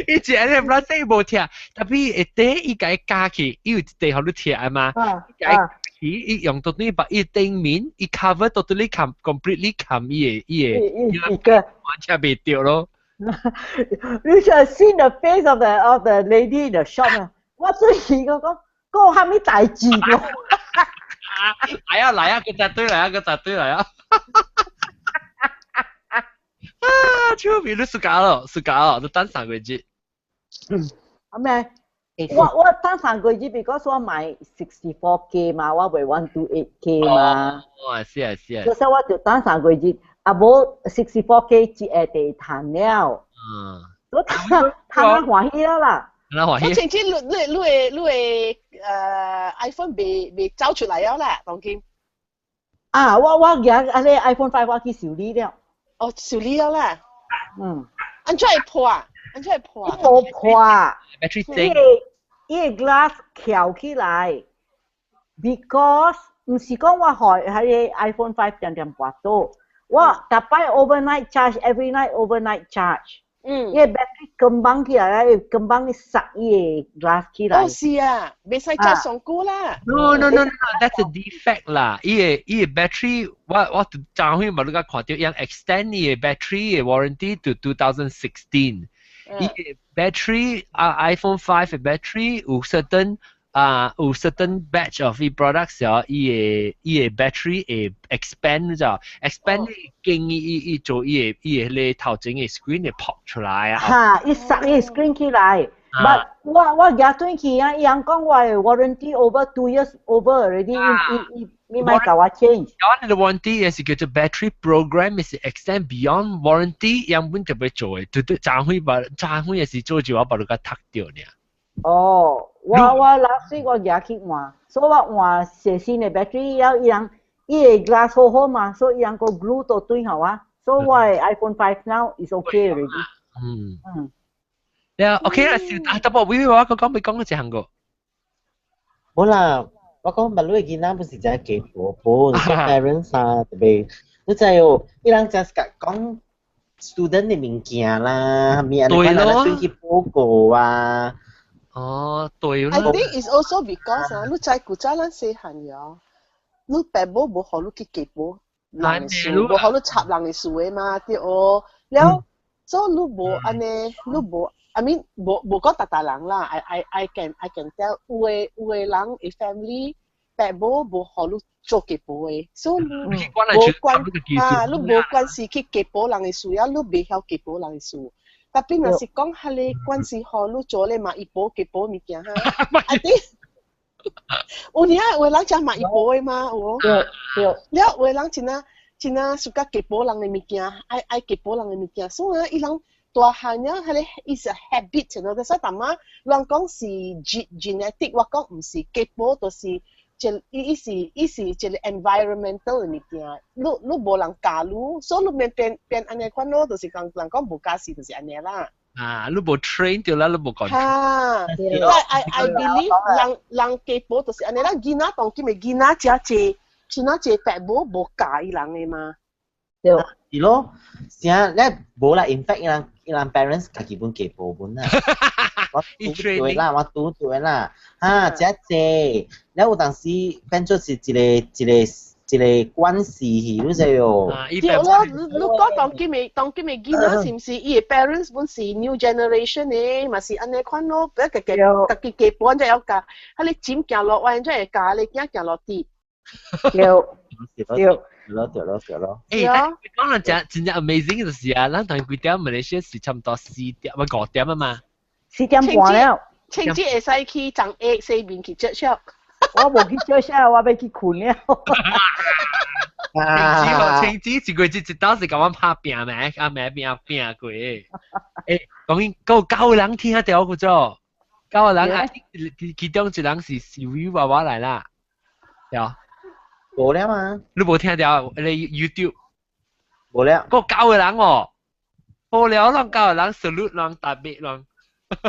伊一按呢 plastic 無拆，tapi 下底伊共伊加去，伊有一塊予你拆嘛，伊共伊伊用到底把伊頂面，伊 cover totally completely 冚伊的，伊個完全袂著咯。 You should have seen the face of the lady in the shop 啊！我最氣我講，講啥物代誌個？來啊來啊，個扎堆來啊，個扎堆來啊！啊，超別你暑假咯，暑假咯，你等3個月。啊咩？我等3個月，because 我買 64K 嘛，我袂 128K 嘛。哦，是啊是啊。所以我就等三個月，啊無 64K 一下地賺了。我賺賺歡喜了啦。賺歡喜。我前次你你你的你的iPhone 未走出來了啦，當今。啊，我舉啊個 iPhone 5 我去修理了。哦，修理了啦。嗯。按怎會破啊？按怎會破啊？無破。 Battery 伊個 glass 翹起來，because 毋是講我開彼個 iPhone 5 定定跋倒，我逐擺 overnight charge，every night overnight charge。伊個 battery 扛綁起來，伊扛綁塞伊個 glass 起來。哦，是啊，袂使 charge 上久啦。 No no no no, that's a defect 啦。伊個 battery，我昨昏嘛你個看著，伊 extend 伊個 battery 的 warranty to 2016。伊個 battery 啊 iPhone 5 的 battery 有 certain 啊有 certain batch of 伊 products 哦，伊個 battery 會 expand 咗，expand 經伊伊伊做伊個頭前的 screen 會 pop 出來啊。哈，伊塞伊 screen 起來。But 我舉轉去啊，伊人講我的 warranty over 2 years over already，伊伊伊莫共我 change。我的 warranty 也是叫做 battery program，是 extend beyond warranty，原本特別做的，對對，昨昏把昨昏也是做就我把你個讀掉呢。哦，我 last week 我舉去換，所以我換新的 battery，了伊人伊個 glass 好好嘛，所以伊人個 glue 都對好啊，所以我的 iPhone 5 now is okay already。呀，OK 啦，啊，特別我我講未講過這項個。冇啦，我講馬路的囡仔不是真雞婆婆，parents 啊，特別你知哦，伊人 just 講 student 的物件啦，咪按呢款來對去報告啊。哦，對咯。I think it's also because 啊，你知古早咱細漢呀，你爸母無予你去雞婆人的事，無予你插人的事的嘛，對哦。了，所以你無按呢，你無。I mean，無講逐逐人啦，I can tell 有的人的 family 爸母無予你做雞婆的，所以你無關啊，你無關係去雞婆人的事啊，你袂曉雞婆人的事。tapi 若是講彼個關係予你做咧嘛，伊婆雞婆物件哈，I think 有影有的人真嘛伊婆的嘛，有無？對對。了有的人真啊真啊 suka 雞婆人的物件，愛愛雞婆人的物件，所以啊，伊人。大漢了，彼個 is a habit，喏。所以淡仔人講是 genetic，我講毋是，雞婆就是一伊伊是伊是一個 environmental 的物件。你你無人教你，所以你變變變按呢款咯，就是講人講無教時就是按呢啦。啊，你無 train 著啦，你無 control。哈，I believe 人人雞婆就是按呢，咱囡仔當今的囡仔誠濟，真啊濟父母無教伊人的嘛。對。是咯，成咧無啦，in fact 伊人 parents 家己本雞婆本啦。我拄對啦，我拄對啦，哈，誠濟，了有當時變做是一個一個關係，你知哦。對咯，你講當今的囡仔是毋是伊的 parents 本是 new generation 的，嘛是按呢款咯，別家己家己雞婆才曉教，彼個針行落彎才會教，你囝行落地。對。對。對咯對咯對咯。誒，講到真真正 amazing 就是啊，咱同幾點馬來西亞是差唔多4點或5點啊嘛。 4點半了。清節會使去長 A 西面去接觸。我無去接觸，我欲去睏了。青子一個月一道是共阮拍拚咩？啊咩拚拚過。誒，講夠九個人聽著個做，九個人啊，其中一人是是 V 娃娃來啦，對。無了嘛？你無聽著？你 YouTube 無了。夠九個人哦。無聊人教人 salute 人特別人。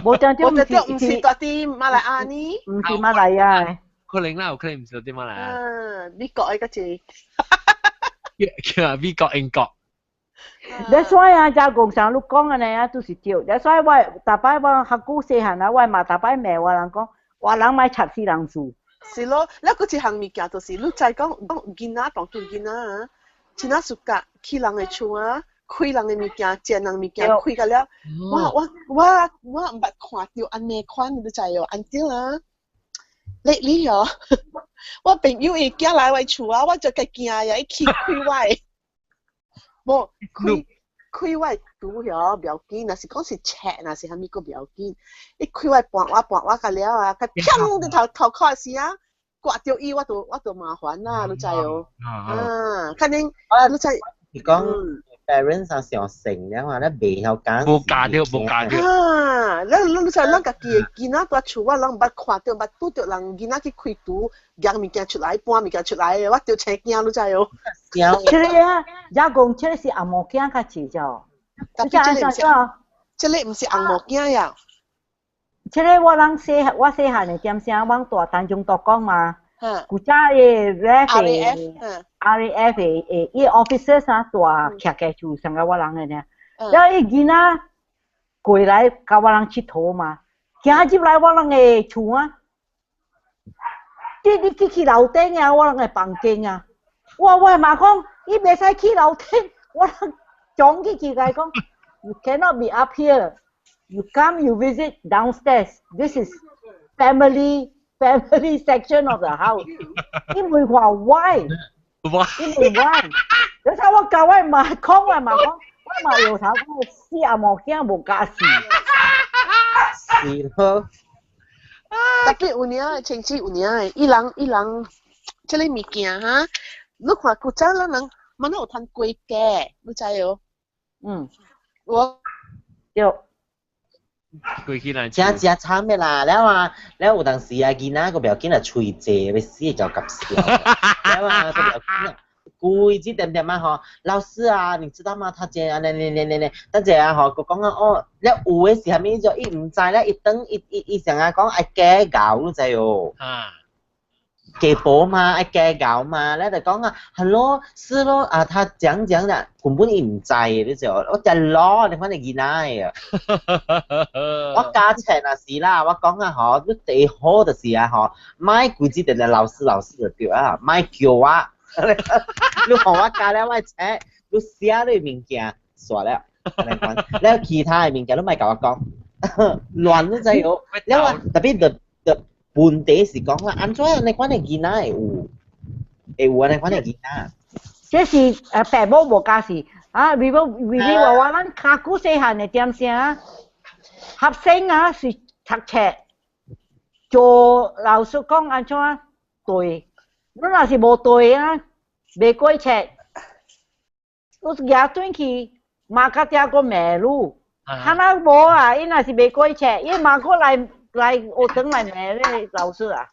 無講我就對唔是蹛佇馬來亞呢？毋是馬來亞。可能啦，有可能毋是佇馬來亞。啊，美國的個字。叫美國、英國。 That's why 啊，遮公生你講按呢啊，都是對。That's why 我逐擺我較久細漢啊，我嘛逐擺罵我人講，我人莫插死人事。是咯，你閣一項物件就是，你知講講囡仔當做囡仔啊，真仔 suka 去人的厝啊，開人的物件，食人物件，開甲了，我毋捌看著按呢款，你知哦？按怎啊？你哦，我朋友伊囝來我厝啊，我就共驚呀，伊去開我的，無開開我的櫥遐不要緊，若是講是冊，若是啥物閣不要緊，伊開我搬我搬我甲了啊，佢砰佇頭頭殼時啊，刮著伊我就麻煩啦，你知哦？啊，可能你知。是講 parents 啊上成了話咧，袂曉講。無教著，無教著。啊，咱你知咱家己的囡仔蹛厝，我攏毋捌看著，捌拄著人囡仔去開櫥，夾物件出來，搬物件出來，我著青驚，你知哦？這個啊，也講這個是紅毛囝較濟啫。特別這個毋是，這個毋是紅毛囝呀。這個我人細我細漢的點聲，往大單中大講嘛。古早的 RAF 的 RAF 的伊 officer 啥大徛家厝上個我人的呢。然後伊囡仔過來共我人𨑨迌嘛，行入來我人的厝啊，你去樓頂啊，我人的房間啊，我嘛講，伊袂使去樓頂，我人講起去共伊講，You cannot be up here. You come, you visit downstairs. This is family section of the house. 伊問我 why？伊問 why？你睇我教我嘛講，我嘛講，我嘛搖頭講，死阿毛囝無家事。是咯。特別有影，親戚有影，伊人伊人，這個物件哈，你看古早咱人，嘛有趁規家，你知無？嗯。我對。過去來真真慘的啦！了啊，了有當時啊，囡仔閣不要緊啊，喙濟欲死就夾笑。了啊，閣不要緊啊，規日點點啊吼，老師啊，你知道嗎？他這樣，呢呢呢呢呢，等陣啊吼，閣講啊哦，了有的是啥物就伊毋知咧，伊等伊伊伊成日講愛加𠢕，你知無？啊。加薄嘛，愛加𠢕嘛，咧就講啊，係咯，是咯，啊，他講講啦，根本伊毋知你就，我真老，你看你囡仔啊，我教冊若是啦，我講啊吼，你第好就是啊吼，莫規日定定老師老師就對啊，莫叫我，你予我教了我冊，你寫你物件，煞了，了其他的物件你莫共我講，亂你知無？了啊，特別就就。問題是講啦，按怎按呢款的囡仔會有按呢款的囡仔？這是爸母無教示啊，為無為為話我咱較久細漢的點聲，學生啊是讀冊，做老師講按怎對，你若是無對啊，袂過冊，你舉轉去罵甲嗲閣罵你，他若無啊，伊若是袂過冊，伊罵過來。來學堂來罵咧老師啊！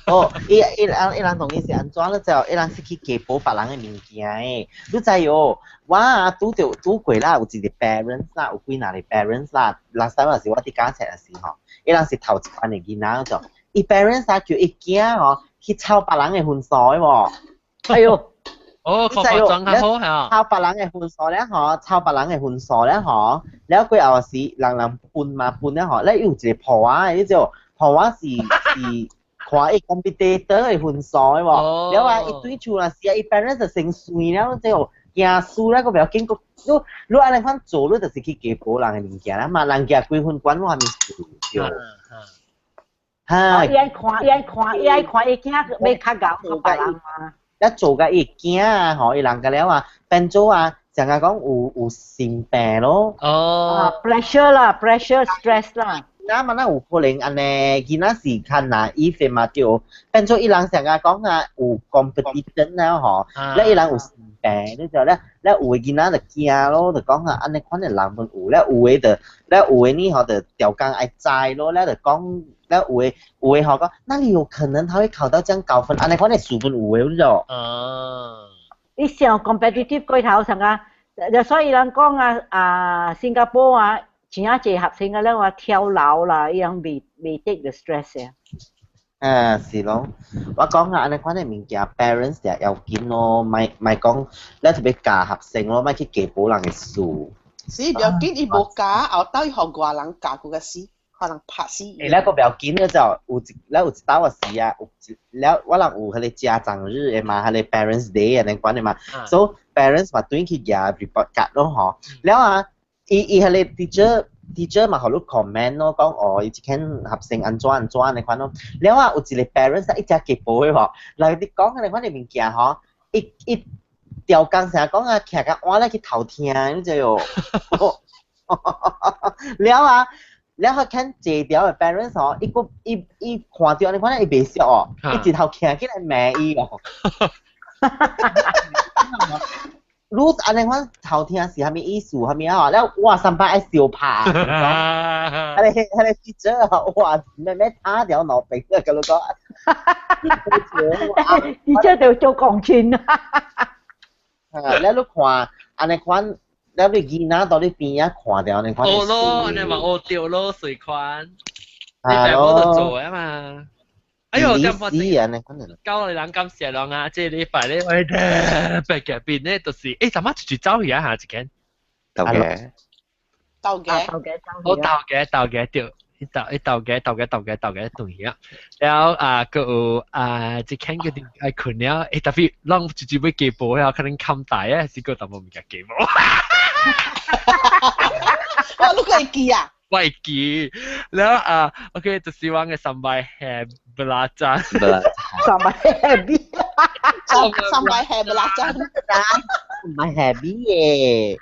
哦，伊伊人伊人同伊是按怎咧？就伊人是去加補別人的物件的。你知哦，我啊拄著拄過啦，有一個 parents 啦，有幾若個 parents 啦。last time 是我佇教冊的時吼，伊人是頭一班的囡仔就，伊 parents 啊叫伊囝吼去抄別人的分數的喎。哎喲！哦，學學裝較好嚇。抄別人的分數咧吼，抄別人的分數咧吼，了過後是人人分嘛分咧吼，咧有一個婆仔，你知無？婆仔是是看伊 competitor 的分數的喎，了啊，伊對厝若是啊，伊 parents 就先算了，這個驚輸咧，閣不要緊，閣你你按呢款做，你就是去加補人的物件啦嘛，人家幾分管我啥物事對。哈！伊愛看，伊愛看，伊愛看，伊囝欲較𠢕過別人嘛。一做甲伊驚啊，吼，伊人甲了啊，變做啊，成日講有心病咯。哦，pressure 啦，pressure stress 啦。那嘛，那有可能按呢，囡仔是較 naive 嘛對，變做伊人成日講啊，有 competition 了吼，咧伊人有心病，你就咧咧有的囡仔就驚咯，就講啊，按呢款的人攏有，咧有的就咧有的呢吼就調工愛知咯，咧就講。咧有的有的吼講，哪裡有可能他會考到這樣高分？按呢款的數分有的，你知無？啊！伊想 competitive 過頭上啊，所以人講啊啊，新加坡啊，真正濟學生啊，咧話跳樓啦，伊樣未未 take the stress 啊。啊，是咯，我講啊，按呢款的物件，parents 也要緊咯，莫莫講你特別教學生咯，莫去雞婆人的事。是不要緊，伊無教，後斗伊予外人教佢個死，可能拍死。欸，那個不要緊，就有一，了有一道個時啊，有一了我人有彼個家長日的嘛，彼個 parents day 按呢款的嘛，so parents 嘛轉去舉 report card 咯吼，了啊，伊伊彼個 teacher 嘛，予你 comment 咯，講哦，伊這間學生按怎按怎按呢款咯，了啊，有一個 parents 伊誠雞婆的吼，來你講按呢款的物件吼，伊伊調工成日講啊，徛甲碗咧去偷聽，你知喲？了啊，了後看這條的 parents 吼，伊閣伊伊看著按呢款伊袂熟哦，伊一頭徛起來罵伊哦。你按呢款偷聽是啥物意思？啥物啊？了我三擺愛相拍，彼個彼個記者哇，咩咩打掉腦病啊！佮你講，記者就做鋼琴啊！了你看按呢款，了你囡仔佇你邊仔看著按呢款。學咯，按呢嘛學著咯，隨款，你爸母就做啊嘛。哎呦，這樣教你人感謝人啊！這禮拜咧，我特別嘅邊咧，就是欸，怎麼直接走去啊？下一間。豆嘅。豆嘅。豆嘅。我豆嘅豆嘅對，一豆一豆嘅豆嘅豆嘅豆嘅對啊。然後啊，閣有啊，這間決定愛睏了，欸，特別攏直接欲加播啊，可能冚大啊，是閣淡薄物件加播。哇，你閣會記啊？我會記，然後啊，OK，就是我的 sambal 蝦 belacan。 Sambal happy。 Sambal 蝦 belacan。唔係 happy 耶。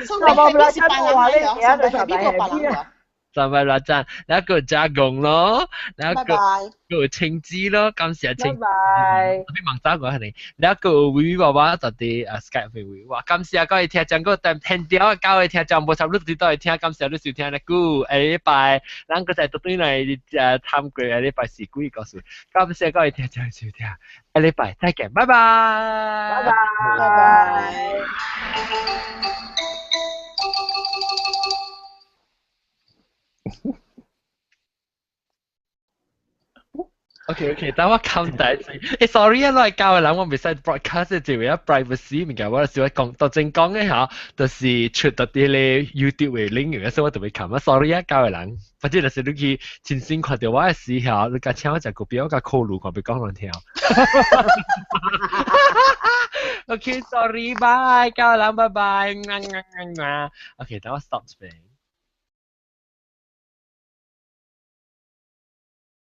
Sambal happy 是別人的，sambal happy 個別人的。 Sambal belacan，然後閣有加工咯，然後閣閣有青子咯，感謝青。拜拜。你忙走過係你，然後閣有微微娃娃就佇啊 Skype 會哇，感謝各位聽眾，閣聽聽掉，各位聽眾無插你佇倒會聽，感謝你收聽咧久，下禮拜咱閣再倒轉來誒參過下禮拜是幾個事，感謝各位聽眾收聽，下禮拜再見，拜拜。拜拜。拜拜。 OK OK，等我冚大先。欸，sorry 啊，我係教嘅人，我袂使 broadcast 這位啊 privacy 物件，我是話講，到正講嘅嚇，就是出到啲咧 YouTube 嘅 link，所以我特別冚啊。Sorry 啊，教嘅人，反正就是你去親身看著我嘅時候，你共請我食股票，我共考慮看欲講人聽。OK，sorry，bye，教嘅人，拜拜。OK，等我 stop 這邊。